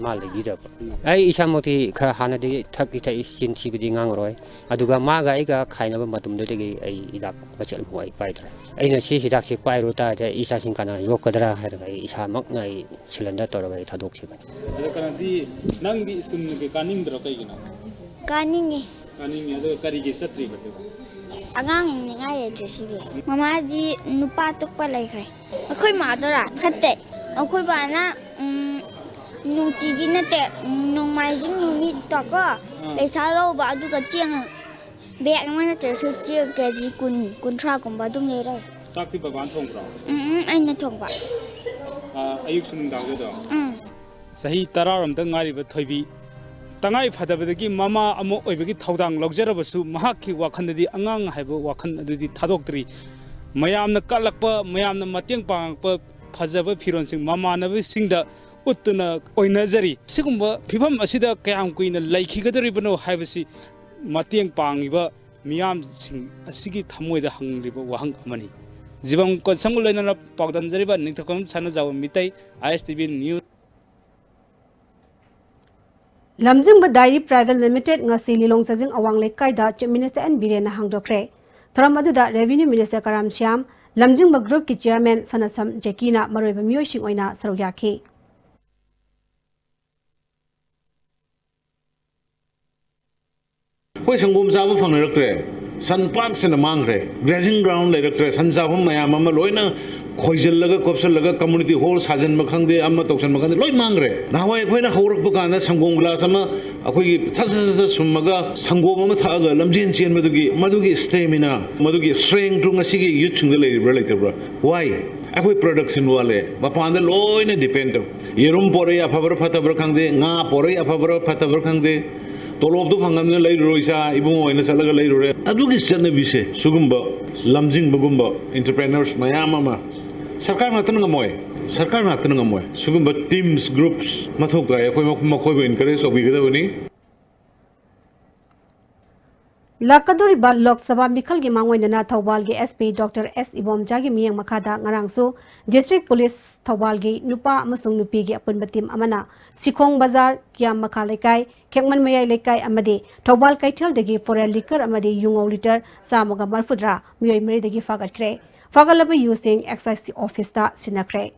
ꯃꯥ ꯂꯩꯕꯤꯗꯕ꯫ ꯑꯩ ꯏꯁꯥꯃꯛꯇꯤ ꯈꯔ ꯍꯥꯟꯅꯗꯤ ꯊꯛꯇꯤ ꯊꯛꯏ, ꯆꯤꯟ ꯊꯤꯕꯗꯤ ꯉꯥꯡꯉꯔꯣꯏ꯫ ꯑꯗꯨꯒ ꯃꯥꯒ ꯑꯩꯒ ꯈꯥꯏꯅꯕ ꯃꯇꯝꯗꯨꯗꯒꯤ ꯑꯩ ꯍꯤꯗꯥꯛ ꯃꯆꯦꯠ ꯑꯃꯐꯥꯎ ꯑꯩ ꯄꯥꯏꯗ꯭ꯔꯦ꯫ ꯑꯩꯅ "ꯁꯤ ꯍꯤꯗꯥꯛꯁꯤ ꯄꯥꯏꯔꯨ ꯇꯥꯔꯗꯤ ꯑꯩ ꯏꯆꯥꯁꯤꯡ ꯀꯅꯥ ꯌꯣꯛꯀꯗ꯭ꯔꯥ?" ꯍꯥꯏꯔꯒ ꯑꯩ ꯏꯁꯥꯃꯛꯅ ꯑꯩ ꯁꯤꯂꯤꯟꯗꯔ ꯇꯧꯔꯒ ꯑꯩ ꯊꯥꯗꯣꯛꯈꯤꯕꯅꯤ꯫ ꯑꯗꯣ ꯀꯩꯅꯣꯗꯤ, ꯅꯪꯗꯤ ꯁ꯭ꯀꯨꯜ ꯀꯩꯀꯥ ꯀꯥꯅꯤꯡꯗ꯭ꯔꯣ? ꯀꯩꯒꯤꯅꯣ? ꯀꯥꯅꯤꯡꯉꯤ꯫ ꯀꯥꯅꯤꯡꯉꯤ꯫ ꯑꯗꯣ ꯀꯔꯤꯒꯤ ꯆꯠꯇ꯭ꯔꯤꯕ ꯑꯗꯨꯒ? ꯑꯉꯥꯡ ꯌꯦꯡꯅꯤꯡꯉꯥꯏ ꯂꯩꯇ꯭ꯔꯦ ꯁꯤꯗꯤ꯫ ꯃꯃꯥꯗꯤ ꯅꯨꯄꯥ ꯑꯇꯣꯞꯄ ꯂꯩꯈ꯭ꯔꯦ꯫ ꯑꯩꯈꯣꯏ ꯃꯥꯗꯨꯔꯥ? ꯐꯠꯇꯦ꯫ ꯑꯩꯈꯣꯏ ꯕꯥꯅ, ꯎꯝ, ꯅꯨꯡꯇꯤꯒꯤ ꯅꯠꯇꯦ, ꯎꯝ, ꯅꯣꯡꯃꯥꯏꯖꯤꯡ ꯅꯨꯃꯤꯠꯇꯀꯣ, ꯑꯥ꯫ ꯄꯩꯁꯥ ꯂꯧꯕ, ꯑꯗꯨꯒ ꯆꯦꯡ ꯕꯦꯒ ꯑꯃ ꯅꯠꯇ꯭ꯔꯁꯨ ꯆꯦꯡ ꯀꯦ ꯖꯤ ꯀꯨꯟ, ꯀꯨꯟꯊ꯭ꯔꯥꯒꯨꯝꯕ ꯑꯗꯨꯝ ꯂꯩꯔꯦ꯫ ꯆꯥꯛꯇꯤ ꯕꯕꯥꯅ ꯊꯣꯡꯕ꯭ꯔꯣ? ꯎꯝ, ꯎꯝ, ꯑꯩꯅ ꯊꯣꯡꯕ꯫ ꯑꯥ, ꯑꯌꯨꯛꯁꯨ ꯅꯨꯡꯗꯥꯡꯁꯨ ꯑꯗꯨꯝ? ꯎꯝ꯫ ꯆꯍꯤ ꯇꯔꯥꯔꯣꯝꯇ ꯉꯥꯏꯔꯤꯕ ꯊꯣꯏꯕꯤ, ꯇꯉꯥꯏ ꯐꯗꯕꯗꯒꯤ ꯃꯃꯥ ꯑꯃ ꯑꯣꯏꯕꯒꯤ ꯊꯧꯗꯥꯡ ꯂꯧꯖꯔꯕꯁꯨ, ꯃꯍꯥꯛꯀꯤ ꯋꯥꯈꯜꯗꯗꯤ ꯑꯉꯥꯡ ꯍꯥꯏꯕ ꯋꯥꯈꯜ ꯑꯗꯨꯗꯤ ꯊꯥꯗꯣꯛꯇ꯭ꯔꯤ꯫ ꯃꯌꯥꯝꯅ ꯀꯠꯂꯛꯄ, ꯃꯌꯥꯝꯅ ꯃꯇꯦꯡ ꯄꯥꯡꯉꯛꯄ ꯐꯖꯕ ꯐꯤꯔꯣꯜꯁꯤꯡ ꯃꯃꯥꯟꯅꯕꯁꯤꯡꯗ ꯎꯠꯇꯨꯅ ꯑꯣꯏꯅꯖꯔꯤ꯫ ꯁꯤꯒꯨꯝꯕ ꯐꯤꯕꯝ ꯑꯁꯤꯗ ꯀꯌꯥꯝ ꯀꯨꯏꯅ ꯂꯩꯈꯤꯒꯗꯧꯔꯤꯕꯅꯣ ꯍꯥꯏꯕꯁꯤ ꯃꯇꯦꯡ ꯄꯥꯡꯉꯤꯕ ꯃꯤꯌꯥꯝꯁꯤꯡ ꯑꯁꯤꯒꯤ ꯊꯃꯣꯏꯗ ꯍꯪꯂꯤꯕ ꯋꯥꯍꯪ ꯑꯃꯅꯤ꯫ ꯖꯤꯕꯝ ꯀꯣꯟꯁꯝꯒ ꯂꯣꯏꯅꯅ ꯄꯥꯎꯗꯝꯖꯔꯤꯕ ꯅꯤꯡꯊꯧꯈꯣꯡ ꯁꯅꯥꯖꯥꯎꯕ ꯃꯤꯇꯩ, ꯑꯥꯏ ꯑꯦꯁ ꯇꯤ ꯚꯤ ꯅ꯭ꯌꯨꯁ꯫ ꯂꯝꯖꯤꯡꯕ ꯗꯥꯏꯔꯤ ꯄ꯭ꯔꯥꯏꯚꯦꯠ ꯂꯤꯃꯤꯇꯦꯠ ꯉꯁꯤ ꯂꯤꯂꯣꯡ ꯆꯥꯖꯤꯡ ꯑꯋꯥꯡ ꯂꯩꯀꯥꯏꯗ ꯆꯤꯐ ꯃꯤꯅꯤꯁꯇꯔ ꯑꯦꯟ ꯕꯤꯔꯦꯟꯅ ꯍꯥꯡꯗꯣꯛꯈ꯭ꯔꯦ꯫ ꯊꯧꯔꯝ ꯑꯗꯨꯗ ꯔꯦꯚꯤꯅ꯭ꯌꯨ ꯃꯤꯅꯤꯁꯇꯔ ꯀꯔꯥꯝ ꯁ꯭ꯌꯥꯝ, ꯂꯝꯖꯤꯡꯕ ꯒ꯭ꯔꯨꯞꯀꯤ ꯆꯤꯌꯔꯃꯦꯟ ꯁꯅꯥꯁꯝ ꯖꯦꯀꯤꯅ ꯃꯔꯨꯑꯣꯏꯕ ꯃꯤꯑꯣꯏꯁꯤꯡ ꯑꯣꯏꯅ ꯁꯔꯨꯛ ꯌꯥꯈꯤ꯫ ꯑꯩꯈꯣꯏ ꯁꯪꯒꯣꯝ ꯆꯥꯕ ꯐꯪꯅꯔꯛꯇ꯭ꯔꯦ, ꯁꯟ ꯄꯥꯛ ꯁꯟꯅ ꯃꯥꯡꯈ꯭ꯔꯦ, ꯒ꯭ꯔꯦꯖꯤꯡ ꯒ꯭ꯔꯥꯎꯟ ꯂꯩꯔꯛꯇ꯭ꯔꯦ, ꯁꯟ ꯆꯥꯐꯝ ꯃꯌꯥꯝ ꯑꯃ ꯂꯣꯏꯅ ꯈꯣꯏꯖꯤꯜꯂꯒ ꯈꯣꯞꯆꯜꯂꯒ ꯀꯝꯃꯨꯅꯤꯇꯤ ꯍꯣꯜ ꯁꯥꯖꯟꯕ ꯈꯪꯗꯦ, ꯑꯃ ꯇꯧꯁꯟꯕ ꯈꯪꯗꯦ, ꯂꯣꯏ ꯃꯥꯡꯈ꯭ꯔꯦ꯫ ꯅꯍꯥꯟꯋꯥꯏ ꯑꯩꯈꯣꯏꯅ ꯍꯧꯔꯛꯄ ꯀꯥꯟꯗ ꯁꯪꯒꯣꯝ ꯒ꯭ꯂꯥꯁ ꯑꯃ ꯑꯩꯈꯣꯏꯒꯤ ꯊꯛ ꯊꯛ ꯊꯛ ꯊꯛ ꯁꯨꯝꯃꯒ ꯁꯪꯒꯣꯝ ꯑꯃ ꯊꯛꯑꯒ ꯂꯝꯖꯦꯟ ꯆꯦꯟꯕꯗꯨꯒꯤ ꯃꯗꯨꯒꯤ ꯁ꯭ꯇꯦꯃꯤꯅꯥ, ꯃꯗꯨꯒꯤ ꯁ꯭ꯇꯔꯦꯡꯇꯨ ꯉꯁꯤꯒꯤ ꯌꯨꯠꯁꯤꯡꯗ ꯂꯩꯔꯤꯕ꯭ꯔꯥ ꯂꯩꯇꯕ꯭ꯔꯥ? ꯋꯥꯏ? ꯑꯩꯈꯣꯏ ꯄ꯭ꯔꯗꯛꯁꯟ ꯋꯥꯠꯂꯦ, ꯃꯄꯥꯟꯗ ꯂꯣꯏꯅ ꯗꯤꯄꯦꯟ ꯇꯧ꯫ ꯌꯦꯔꯨꯝ ꯄꯣꯔꯛꯏ, ꯑꯐꯕ꯭ꯔꯥ ꯐꯠꯇꯕ꯭ꯔꯥ ꯈꯪꯗꯦ, ꯉꯥ ꯄꯣꯔꯛꯏ, ꯑꯐꯕ꯭ꯔꯥ ꯐꯠꯇꯕ꯭ꯔꯥ ꯈꯪꯗꯦ, ꯇꯣꯂꯣꯞꯇꯣ ꯐꯪꯉꯕꯅꯤꯅ ꯂꯩꯔꯨꯔꯣ ꯏꯆꯥ, ꯏꯕꯨꯡꯉꯣ ꯑꯣꯏꯅ ꯆꯠꯂꯒ ꯂꯩꯔꯨꯔꯦ꯫ ꯑꯗꯨꯒꯤ ꯆꯠꯅꯕꯤꯁꯦ, ꯁꯤꯒꯨꯝꯕ ꯂꯝꯖꯤꯡꯕꯒꯨꯝꯕ entrepreneurs ꯃꯌꯥꯝ ꯑꯃ, ꯁꯔꯀꯥꯔ ꯉꯥꯛꯇꯅ ꯉꯝꯃꯣꯏ, ꯁꯔꯀꯥꯔ ꯉꯥꯛꯇꯅ ꯉꯝꯃꯣꯏ꯫ ꯁꯤꯒꯨꯝꯕ ꯇꯤꯝꯁ, ꯒ꯭ꯔꯨꯞꯁ ꯃꯊꯧ ꯇꯥꯏ꯫ ꯑꯩꯈꯣꯏ ꯃꯈꯣꯏꯕꯨ ꯑꯦꯟꯀꯔꯦꯖ ꯇꯧꯕꯤꯒꯗꯕꯅꯤ꯫ ꯂꯥꯛꯀꯗꯧꯔꯤꯕ ꯂꯣꯛ ꯁꯚꯥ ꯃꯤꯈꯜꯒꯤ ꯃꯥꯡꯑꯣꯏꯅꯅ ꯊꯧꯕꯥꯜꯒꯤ S P Doctor S ꯏꯕꯣꯝꯆꯥꯒꯤ ꯃꯤꯠꯌꯦꯡ ꯃꯈꯥꯗ ꯉꯔꯥꯡꯁꯨ District Police ꯊꯧꯕꯥꯜꯒꯤ ꯅꯨꯄꯥ ꯑꯃꯁꯨꯡ ꯅꯨꯄꯤꯒꯤ ꯑꯄꯨꯟꯕ team ꯑꯃꯅ ꯁꯤꯈꯣꯡ ꯕꯖꯥꯔ, ꯀꯤꯌꯥꯝ ꯃꯈꯥ ꯂꯩꯀꯥꯏ, ꯈꯦꯛꯃꯟ ꯃꯌꯥꯏ ꯂꯩꯀꯥꯏ ꯑꯃꯗꯤ ꯊꯧꯕꯥꯜ ꯀꯩꯊꯦꯜꯗꯒꯤ foreign liquor ꯑꯃꯗꯤ ꯌꯨꯉꯧ litre ꯆꯥꯝꯃꯒ ꯃꯔꯤꯐꯨꯇꯔꯥ ꯃꯤꯑꯣꯏ ꯃꯔꯤꯗꯒꯤ ꯐꯥꯒꯠꯈ꯭ꯔꯦ꯫ ꯐꯥꯒꯠꯂꯕ ꯌꯨꯁꯤꯡ Excise officeꯇ ꯁꯤꯟꯅꯈ꯭ꯔꯦ꯫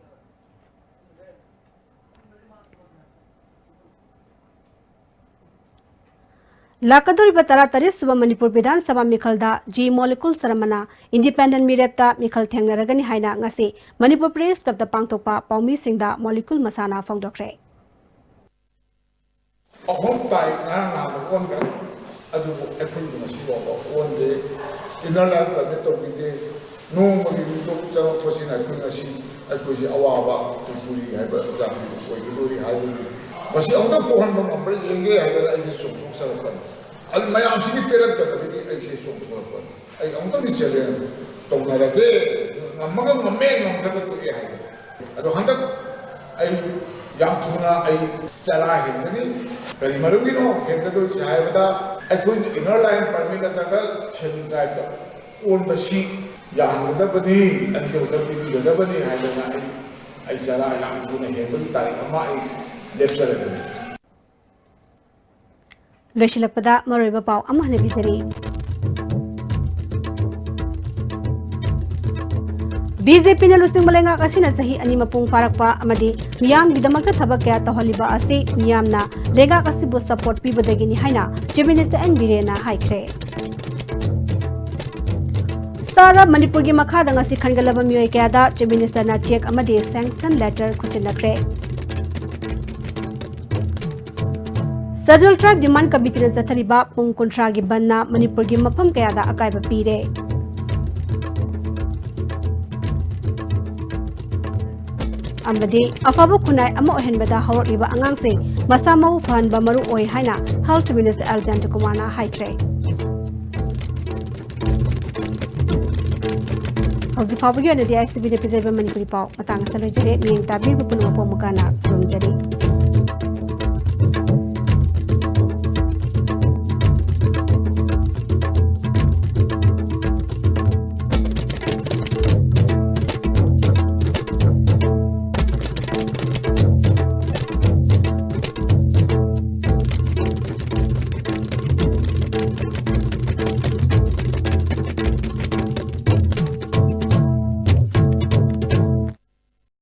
ꯂꯥꯛꯀꯗꯧꯔꯤꯕ ꯇꯔꯥꯇꯔꯦꯠ ꯁꯨꯕ ꯃꯅꯤꯄꯨꯔ ꯕꯤꯙꯥꯟ ꯁꯚꯥ ꯃꯤꯈꯜꯗ G Molecule ꯁꯔꯃꯅ independent ꯃꯤꯔꯦꯞꯇ ꯃꯤꯈꯜ ꯊꯦꯡꯅꯔꯒꯅꯤ ꯍꯥꯏꯅ ꯉꯁꯤ ꯃꯅꯤꯄꯨꯔ Press Clubꯇ ꯄꯥꯡꯊꯣꯛꯄ ꯄꯥꯎꯃꯤꯁꯤꯡꯗ Molecule ꯃꯁꯥꯅ ꯐꯣꯡꯗꯣꯛꯈ꯭ꯔꯦ꯫ ꯑꯍꯨꯝ ꯇꯥꯏ, ꯉꯔꯥꯡ ꯅꯍꯥꯟ ꯑꯣꯟꯈ꯭ꯔꯦ꯫ ꯑꯗꯨꯕꯨ ꯑꯩꯈꯣꯏꯕꯨ ꯉꯁꯤ ꯐꯥꯎꯕ ꯑꯣꯟꯗꯦ꯫ Inner line permit ꯇꯧꯕꯤꯗꯦ꯫ ꯅꯣꯡꯃꯒꯤ ꯃꯤꯇꯣꯞ ꯆꯪꯉꯛꯄꯁꯤꯅ ꯑꯩꯈꯣꯏ ꯉꯁꯤ ꯑꯩꯈꯣꯏꯁꯤ ꯑꯋꯥꯕ ꯇ꯭ꯔꯤꯄꯨꯔꯤ ꯍꯥꯏꯕ ꯖꯥꯇꯤ ꯑꯣꯏꯒꯗꯣꯔꯤ ꯍꯥꯏꯕꯅꯤ꯫ ꯃꯁꯤ ꯑꯃꯨꯛꯇꯪ ꯀꯣꯛꯍꯟꯕ ꯉꯝꯕ꯭ꯔꯥ ꯌꯦꯡꯒꯦ ꯍꯥꯏꯗꯅ ꯑꯩꯁꯦ ꯆꯣꯡꯊꯣꯛꯆꯔꯛꯄꯅꯤ꯫ ꯑꯗꯨ ꯃꯌꯥꯝꯁꯤꯒꯤ ꯄꯦꯜꯂꯛꯇꯕꯗꯒꯤ ꯑꯩꯁꯦ ꯆꯣꯡꯊꯣꯔꯛꯄꯅꯤ꯫ ꯑꯩ ꯑꯃꯨꯛꯇꯪꯗꯤ challenge ꯇꯧꯅꯔꯒꯦ, ꯉꯝꯃꯒ ꯉꯝꯃꯦ, ꯉꯝꯗ꯭ꯔꯒ ꯇꯣꯛꯑꯦ ꯍꯥꯏꯕ꯫ ꯑꯗꯣ ꯍꯟꯗꯛ ꯑꯩ ꯌꯥꯝ ꯊꯨꯅ ꯑꯩ ꯆꯔꯥ ꯍꯦꯟꯒꯅꯤ꯫ ꯀꯔꯤ ꯃꯔꯝꯒꯤꯅꯣ ꯍꯦꯟꯒꯗꯣꯏꯁꯦ ꯍꯥꯏꯕꯗ, ꯑꯩꯈꯣꯏꯅ inner line permit ꯅꯠꯇ꯭ꯔꯒ Scheduled Tribeꯇ ꯑꯣꯟꯕꯁꯤ ꯌꯥꯍꯟꯒꯗꯕꯅꯤ, ꯑꯅꯤꯁꯨꯕꯗ ꯄꯤꯕꯤꯒꯗꯕꯅꯤ ꯍꯥꯏꯗꯅ ꯑꯩ, ꯑꯩ ꯆꯔꯥ ꯌꯥꯝ ꯊꯨꯅ ꯍꯦꯟꯕꯒꯤ ꯇꯥꯔꯤꯛ ꯑꯃ ꯑꯩ ꯂꯦꯞꯆꯔꯒꯅꯤ꯫ ꯂꯣꯏꯁꯤꯜꯂꯛꯄꯗ ꯃꯔꯨꯑꯣꯏꯕ ꯄꯥꯎ ꯑꯃ ꯍꯟꯅ ꯄꯤꯖꯔꯤ꯫ BJPꯅ ꯂꯨꯆꯤꯡꯕ ꯂꯩꯉꯥꯛ ꯑꯁꯤꯅ ꯆꯍꯤ ꯑꯅꯤ ꯃꯄꯨꯡ ꯐꯥꯔꯛꯄ ꯑꯃꯗꯤ ꯃꯤꯌꯥꯝꯒꯤꯗꯃꯛꯇ ꯊꯕꯛ ꯀꯌꯥ ꯇꯧꯍꯜꯂꯤꯕ ꯑꯁꯤ ꯃꯤꯌꯥꯝꯅ ꯂꯩꯉꯥꯛ ꯑꯁꯤꯕꯨ support ꯄꯤꯕꯗꯒꯤꯅꯤ ꯍꯥꯏꯅ Chief Minister N ꯕꯤꯔꯦꯟꯅ ꯍꯥꯏꯈ꯭ꯔꯦ꯫ Star of ꯃꯅꯤꯄꯨꯔꯒꯤ ꯃꯈꯥꯗ ꯉꯁꯤ ꯈꯟꯒꯠꯂꯕ ꯃꯤꯑꯣꯏ ꯀꯌꯥꯗ Chief Ministerꯅ cheque ꯑꯃꯗꯤ sanction letter ꯈꯨꯠꯁꯤꯟꯅꯈ꯭ꯔꯦ꯫ Scheduled Tribe Demand Committeeꯅ ꯆꯠꯊꯔꯤꯕ ꯄꯨꯡ ꯀꯨꯟꯊ꯭ꯔꯥꯒꯤ ꯕꯟꯅ ꯃꯅꯤꯄꯨꯔꯒꯤ ꯃꯐꯝ ꯀꯌꯥꯗ ꯑꯀꯥꯏꯕ ꯄꯤꯔꯦ꯫ ꯑꯃꯗꯤ ꯑꯐꯕ ꯈꯨꯟꯅꯥꯏ ꯑꯃ ꯑꯣꯏꯍꯟꯕꯗ ꯍꯧꯔꯛꯂꯤꯕ ꯑꯉꯥꯡꯁꯤꯡ ꯃꯁꯥ ꯃꯎ ꯐꯍꯟꯕ ꯃꯔꯨ ꯑꯣꯏ ꯍꯥꯏꯅ Health Minister ꯑꯦꯜ ꯖꯌꯟꯇꯀꯨꯃꯥꯔꯅ ꯍꯥꯏꯈ꯭ꯔꯦ꯫ ꯍꯧꯖꯤꯛ ꯐꯥꯎꯕꯒꯤ ꯑꯣꯏꯅꯗꯤ ICBꯅ ꯄꯤꯖꯔꯤꯕ ꯃꯅꯤꯄꯨꯔꯤ ꯄꯥꯎ ꯃꯇꯥꯡ ꯑꯁꯤꯗ ꯂꯣꯏꯖꯔꯦ꯫ ꯃꯤꯠꯌꯦꯡ ꯇꯥꯕꯤꯔꯤꯕ ꯄꯨꯝꯅꯃꯛꯄꯨ ꯑꯃꯨꯛꯀ ꯍꯟꯅ ꯈꯨꯔꯨꯝꯖꯔꯤ꯫